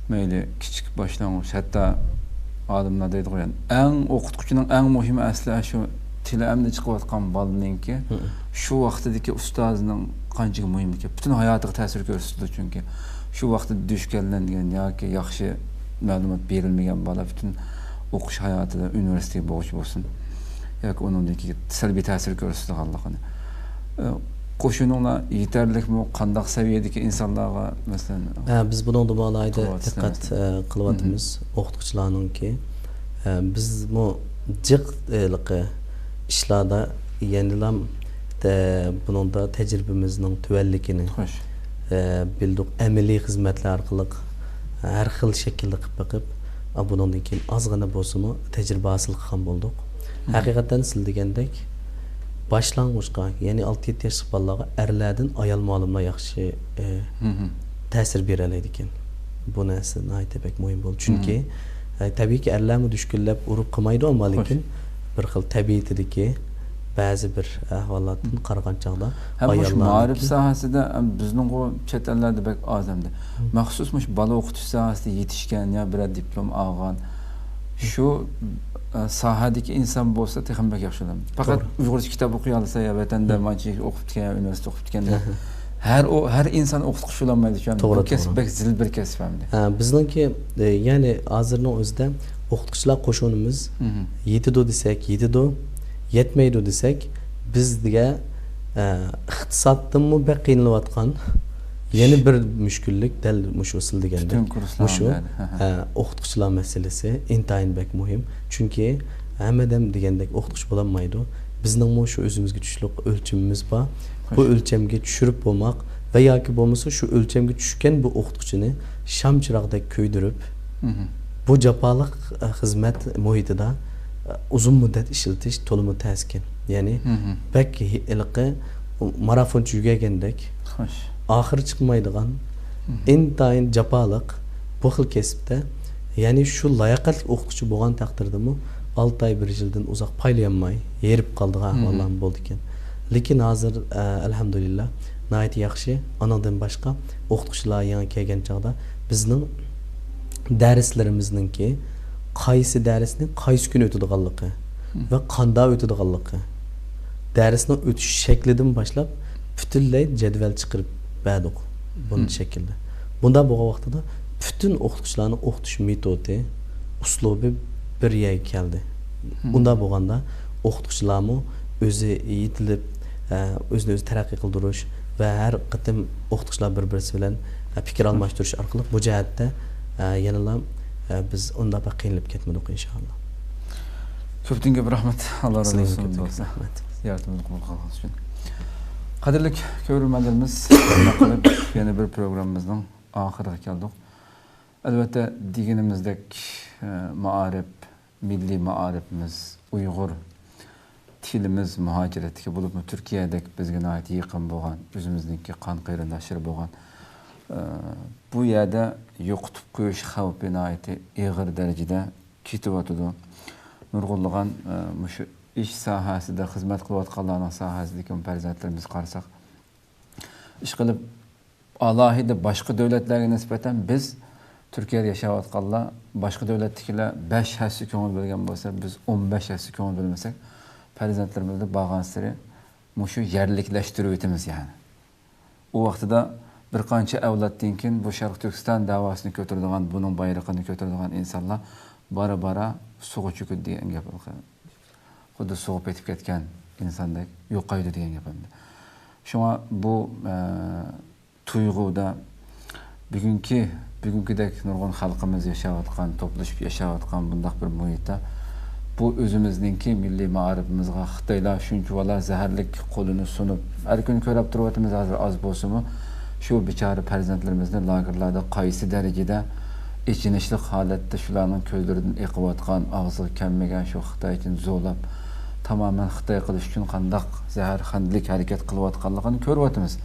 مەيلى كىچىك، باشلانغۇچ، ھەتتا ئالىملار دەيدىغۇ، يەنى ئەڭ، ئوقۇتقۇچىنىڭ ئەڭ مۇھىمى ئەسلى شۇ تىلى ئەمدى چىقىۋاتقان بالىنىڭكى مم. شۇ ۋاقتىدىكى ئۇستازىنىڭ قانچىلىك مۇھىملىكى، پۈتۈن ھاياتىغا تەسىر كۆرسىتىدۇ. چۈنكى شۇ ۋاقتىدا دۇچ كەلگەن ياكى ياخشى مەلۇمات بېرىلمىگەن بالا پۈتۈن ئوقۇش ھاياتىدا ئۇنىۋېرسىتېتكە بولغۇچى بولسۇن ياكى ئۇنىڭدىكى سەلبىي تەسىر كۆرسىتىدىغانلىقىنى. ئە، قوشۇنۇڭلار يېتەرلىكمۇ؟ قانداق سەۋىيەدىكى ئىنسانلارغا، مەسىلەن، ئە، بىز بۇنىڭدىمۇ ئالاھىدە قىلىۋاتىسىز دىققەت، نەرسە؟ ئە، قىلىۋاتىمىز. مم. ئوقۇتقۇچىلارنىڭكى، ئە، بىزمۇ جىق، ھېلىقى ئىشلاردا يەنىلا، ئە، بۇنىڭدا تەجرىبىمىزنىڭ تۆۋەنلىكىنى، خوش. ئە، بىلدۇق. ئەمەلىي خىزمەتلەر ئارقىلىق ھەر خىل شەكىلدە قىلىپ بېقىپ، ئا، بۇنىڭدىن كېيىن ئازغىنە بولسىمۇ تەجرىبە ھاسىل قىلغان بولدۇق. مم. ھەقىقەتەن سىز دېگەندەك، باشلانغۇچقا، يەنى ئالتە يەتتە ياشلىق بالىلارغا ئەرلەردىن ئايال مۇئەللىملەر ياخشى، ئە، مم. تەسىر بېرەلەيدىكەن. بۇ نەرسە ناھايىتى بەك مۇھىم بولدى. چۈنكى، مم. ئە، تەبىئىيكى، ئەرلەرمۇ دۈشكۈنلەپ، ئۇرۇپ قىلمايدۇ، ئەمما خوش. لېكىن بىر خىل تەبىئىتىدىكى بەزى بىر ئەھۋالاتتىن مم. قارىغان چاغدا ھەم مۇشۇ ئاياللارنىڭكى مائارىپ ساھەسىدە، ئەم، بىزنىڭغۇ چەت ئەللەردە بەك ئاز ئەمدى. مم. مەخسۇس مۇشۇ بالا ئوقۇتۇش ساھەسىدە يېتىشكەن يا بىرەر دىپلوم ئالغان، شۇ، ئە، ساھەدىكى ئىنسان بولسا تېخىمۇ بەك ياخشى بولىدۇ. پەقەت توغرا. ئۇيغۇرچە كىتاب ئوقۇيالىسا يا ۋەتەندە مم. مانچە ئوقۇپ كەتكەن يا ئۇنىۋېرسىتېتتا ئوقۇپ كەتكەن دەپ. ئەھە. ھەر ئۇ، ھەر ئىنسان ئوقۇتقۇچى بولالمايدۇ شۇ. توغرا، بۇ كەسىپ توغرا. بەك زىل بىر كەسىپ ئەمدى. ئە، بىزنىڭكى، ئە، يەنى ھازىرنىڭ ئۆزىدە ئوقۇتقۇچىلار قوشۇنىمىز مم. يېتىدۇ دېسەك، يېتىدۇ، يەتمەيدۇ دېسەك، بىزگە، ئە، ئىقتىسادتىنمۇ بەك قىينىلىۋاتقان يەنە بىر مۈشكۈللۈك دەل مۇشۇ سىز دېگەندەك. پۈتۈن كۇرسلار مۇشۇ، ھەم، ھە، ھە. ئە، ئوقۇتقۇچىلار مەسىلىسى ئىنتايىن بەك مۇھىم. چۈنكى ھەممە ئادەم دېگەندەك ئوقۇتقۇچى بولالمايدۇ. بىزنىڭمۇ شۇ ئۆزىمىزگە چۈشلۈك ئۆلچىمىمىز بار. بۇ خوش. ئۆلچەمگە چۈشۈرۈپ بولماق ۋە ياكى بولمىسا شۇ ئۆلچەمگە چۈشكەن بۇ ئوقۇتقۇچىنى شام چىراغدەك كۆيدۈرۈپ، مم. بۇ جاپالىق، ئە، خىزمەت مۇھىتىدا، ئە، ئۇزۇن مۇددەت ئىشلىتىش تولىمۇ تەسكەن. يەنى مم. بەك ھې-، ھېلىقى مارافونچە يۈگۈرگەندەك خوش. ئاخىرى چىقمايدىغان، مم. ئىنتايىن جاپالىق بۇ خىل كەسىپتە، يەنى شۇ لاياقەتلىك ئوقۇتقۇچى بولغان تەقدىردىمۇ ئالتە ئاي، بىر يىلدىن ئۇزاق پايلىيالماي ھېرىپ قالىدىغان مم. ئەھۋاللارمۇ بولىدىكەن. لېكىن ھازىر، ئە، ئەلھەمدۇلىللا، ناھايىتى ياخشى. ئانىڭدىن باشقا ئوقۇتقۇچىلار يېڭى كەلگەن چاغدا بىزنىڭ دەرسلىرىمىزنىڭكى قايسى دەرسنى قايسى كۈنى ئۆتىدىغانلىقى مم. ۋە قانداق ئۆتىدىغانلىقى، دەرسنىڭ ئۆتۈش شەكلىدىن باشلاپ پۈتۈنلەي جەدۋەل چىقىرىپ بەردۇق بۇنى مم. شەكىلدە. بۇنداق بولغان ۋاقتىدا پۈتۈن ئوقۇتقۇچىلارنىڭ ئوقۇتۇش مېتودى، ئۇسلۇبى بىر يەرگە كەلدى. مم. ئۇنداق بولغاندا ئوقۇتقۇچىلارمۇ ئۆزى يېتىلىپ، ئە، ئۆزىنى ئۆزى تەرەققىي قىلدۇرۇش ۋە ھەر قېتىم ئوقۇتقۇچىلار بىر-بىرسى بىلەن، ئە، پىكىر ئالماشتۇرۇش ئارقىلىق بۇ جەھەتتە، ئە، يەنىلا، ئە، بىز ئۇنداق بەك قىينىلىپ كەتمىدۇق، ئىنشائاللا. كۆپتىن كۆپ رەھمەت. ئاللا رازى سىزگە بولسۇن، كۆپتىن كۆپ دوستلار. رەھمەت. زىيارىتىمىزنى قوبۇل قىلغىنىڭىز ئۈچۈن. قەدىرلىك كۆرۈرمەنلىرىمىز، شۇنداق قىلىپ يەنە بىر پروگراممىمىزنىڭ ئاخىرىغا كەلدۇق. ئەلۋەتتە، دېگىنىمىزدەك، ئە، مائارىپ، مىللىي مائارىپىمىز، ئۇيغۇر تىلىمىز مۇھاجىرەتتىكى، بولۇپمۇ تۈركىيەدەك بىزگە ناھايىتى يېقىن بولغان، ئۆزىمىزنىڭكى قان قېرىنداشلىرى بولغان، ئە، بۇ يەردە يوقىتىپ قويۇش خەۋپى ناھايىتى ئېغىر دەرىجىدە كېتىۋاتىدۇ. نۇرغۇنلىغان، ئە، مۇشۇ ئىش ساھەسىدە خىزمەت قىلىۋاتقانلارنىڭ ساھەسىدىكى پەرزەنتلىرىمىزگە قارىساق، ئىشقىلىپ، ئالاھىدە باشقا دۆلەتلەرگە نىسبەتەن بىز، تۈركىيەدە ياشاۋاتقانلار، باشقا دۆلەتتىكىلەر بەش ھەسسە كۆڭۈل بۆلگەن بولسا، بىز ئون بەش ھەسسە كۆڭۈل بۆلمىسەك، پەرزەنتلىرىمىزنى بارغانسېرى مۇشۇ يەرلىكلەشتۈرۈۋېتىمىز، يەنى. ئۇ ۋاقتىدا بىر قانچە ئەۋلادتىن كېيىن بۇ شەرقىي تۈركىستان دەۋاسىنى كۆتۈرىدىغان، بۇنىڭ بايرىقىنى كۆتۈرىدىغان ئىنسانلار بارا-بارا سۇغا چۆكىدۇ دېگەن گەپ. خۇددى سۇغا پېتىپ كەتكەن ئىنساندەك يوقايدۇ دېگەن گەپ ئەمدى. شۇڭا بۇ، ئە، تۇيغۇدا بۈگۈنكى، بۈگۈنكىدەك نۇرغۇن خەلقىمىز ياشاۋاتقان، توپلىشىپ ياشاۋاتقان بۇنداق بىر مۇھىتتا بۇ ئۆزىمىزنىڭكى مىللىي مائارىپىمىزغا خىتايلار شۇنچىۋالا زەھەرلىك قولىنى سۇنۇپ، ھەر كۈنى كۆرۈپ تۇرۇۋاتىمىز، ھازىر ئاز بولسىمۇ شۇ بىچارە پەرزەنتلىرىمىزنى لاگېرلاردا قايسى دەرىجىدە ئېچىنىشلىق ھالەتتە شۇلارنىڭ كۆزلىرىدىن ئېقىۋاتقان، ئاغزىغا كەلمىگەن شۇ خىتايچىنى زورلاپ، تامامەن خىتاي قىلىش ئۈچۈن قانداق زەھەرخەندىلىك ھەرىكەت قىلىۋاتقانلىقىنى كۆرۈۋاتىمىز.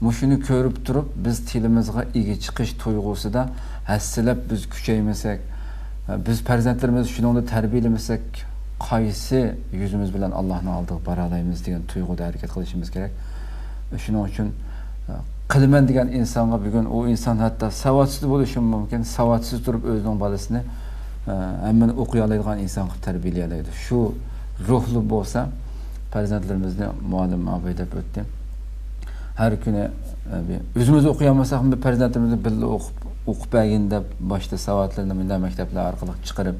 مۇشۇنى كۆرۈپ تۇرۇپ، بىز تىلىمىزغا ئىگە چىقىش تۇيغۇسىدا ھەسسىلەپ بىز كۈچەيمىسەك، بىز پەرزەنتلىرىمىزنى شۇنىڭدا تەربىيەلىمىسەك، قايسى يۈزىمىز بىلەن ئاللاھنىڭ ئالدىغا بارالايمىز دېگەن تۇيغۇدا ھەرىكەت قىلىشىمىز كېرەك. شۇنىڭ ئۈچۈن، قىلىمەن دېگەن ئىنسانغا بۈگۈن ئۇ ئىنسان ھەتتا ساۋاتسىز بولۇشى مۇمكىن، ساۋاتسىز تۇرۇپ ئۆزىنىڭ بالىسىنى، ئە، ھەممىنى ئوقۇيالايدىغان ئىنسان قىلىپ تەربىيەلىيەلەيدۇ. شۇ روھلۇق بولسا، پەرزەنتلىرىمىزنى مۇئەللىم ئاباي دەپ ئۆتتى. ھەر كۈنى، ئە، بىر ئۆزىمىز ئوقۇيالمىساقمۇ، بىر پەرزەنتىمىزنى بىللە ئوقۇپ، ئوقۇپ بەرگىن دەپ، باشتا ساۋاتلىرىنى مۇنداق مەكتەپلەر ئارقىلىق چىقىرىپ،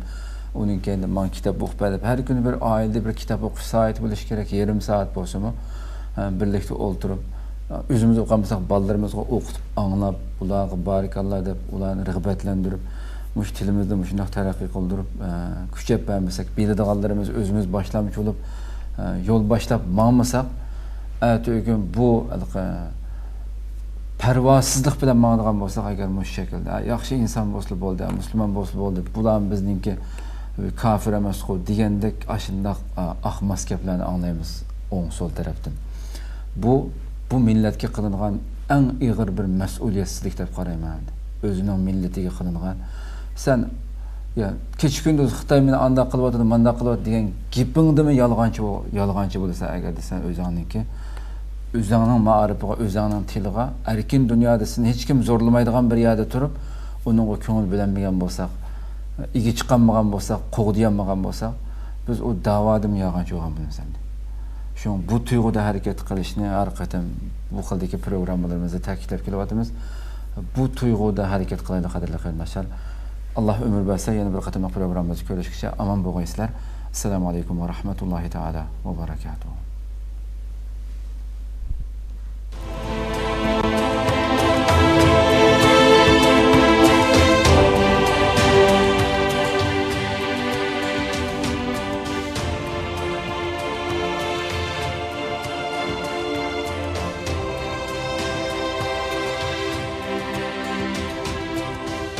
ئۇنىڭ كەينىدىن ماڭا كىتاب ئوقۇپ بەر دەپ، ھەر كۈنى بىر ئائىلىدە بىر كىتاب ئوقۇش سائىتى بولۇشى كېرەك، يېرىم سائەت بولسىمۇ، ھە، بىرلىكتە ئولتۇرۇپ، ئۆزىمىز ئوقۇيالمىساق، بالىلىرىمىزغا ئوقۇتۇپ، ئاڭلاپ، ئۇلارغا بارىكاللا دەپ، ئۇلارنى رىغبەتلەندۈرۈپ، مۇشۇ تىلىمىزنى مۇشۇنداق تەرەققىي قىلدۇرۇپ، ئە، كۈچەپ بەرمىسەك، بىلىدىغانلىرىمىز ئۆزىمىز باشلامچى بولۇپ، ئە، يول باشلاپ ماڭمىساق، ئەتىگۈن بۇ ھېلىقى پەرۋاسىزلىق بىلەن ماڭىدىغان بولساق، ئەگەر مۇشۇ شەكىلدە، «ئە، ياخشى ئىنسان بولسا بولدى، مۇسۇلمان بولسا بولدى، بۇلار بىزنىڭكى كافىر ئەمەسقۇ» دېگەندەك ئاشۇنداق، ئە، ئاقماس گەپلەرنى ئاڭلايمىز ئوڭ سول تەرەپتىن. بۇ، بۇ مىللەتكە قىلىنغان ئەڭ ئېغىر بىر مەسئۇلىيەتسىزلىك دەپ قارايمەن ئەمدى. ئۆزىنىڭ مىللىتىگە قىلىنغان. سەن، يا، كېچە كۈندۈز خىتاي مېنى ئانداق قىلىۋاتىدۇ، مانداق قىلىۋاتىدۇ دېگەن گېپىڭدىمۇ يالغانچى بول-، يالغانچى بولىسەن، ئەگەردە سەن ئۆزۈڭنىڭكى، ئۆزۈڭنىڭ مائارىپىغا، ئۆزۈڭنىڭ تىلىغا، ئەركىن دۇنيادا سېنى ھېچكىم زورلىمايدىغان بىر يەردە تۇرۇپ، ئۇنىڭغا كۆڭۈل بۆلەلمىگەن بولساق، ئىگە چىقالمىغان بولساق، قوغدىيالمىغان بولساق، بىز ئۇ داۋادىمۇ يالغانچى بولغان بولىمىز ئەمدى. شۇڭا بۇ تۇيغۇدا ھەرىكەت قىلىشنى ھەر قېتىم بۇ خىلدىكى پروگراممىلىرىمىزدا تەكىتلەپ كېلىۋاتىمىز. بۇ تۇيغۇدا ھەرىكەت قىلايلى، قەدىرلىك قېرىنداشلار. ئاللا ئۆمۈر بەرسە، يەنە بىر قېتىملىق پروگراممىمىزدا كۆرۈشكىچە ئامان بولغايسىلەر. ئەسسالامۇ ئەلەيكۇم ۋە رەھمەتۇللاھى تائالا ۋە بەرەكاتۇھۇ.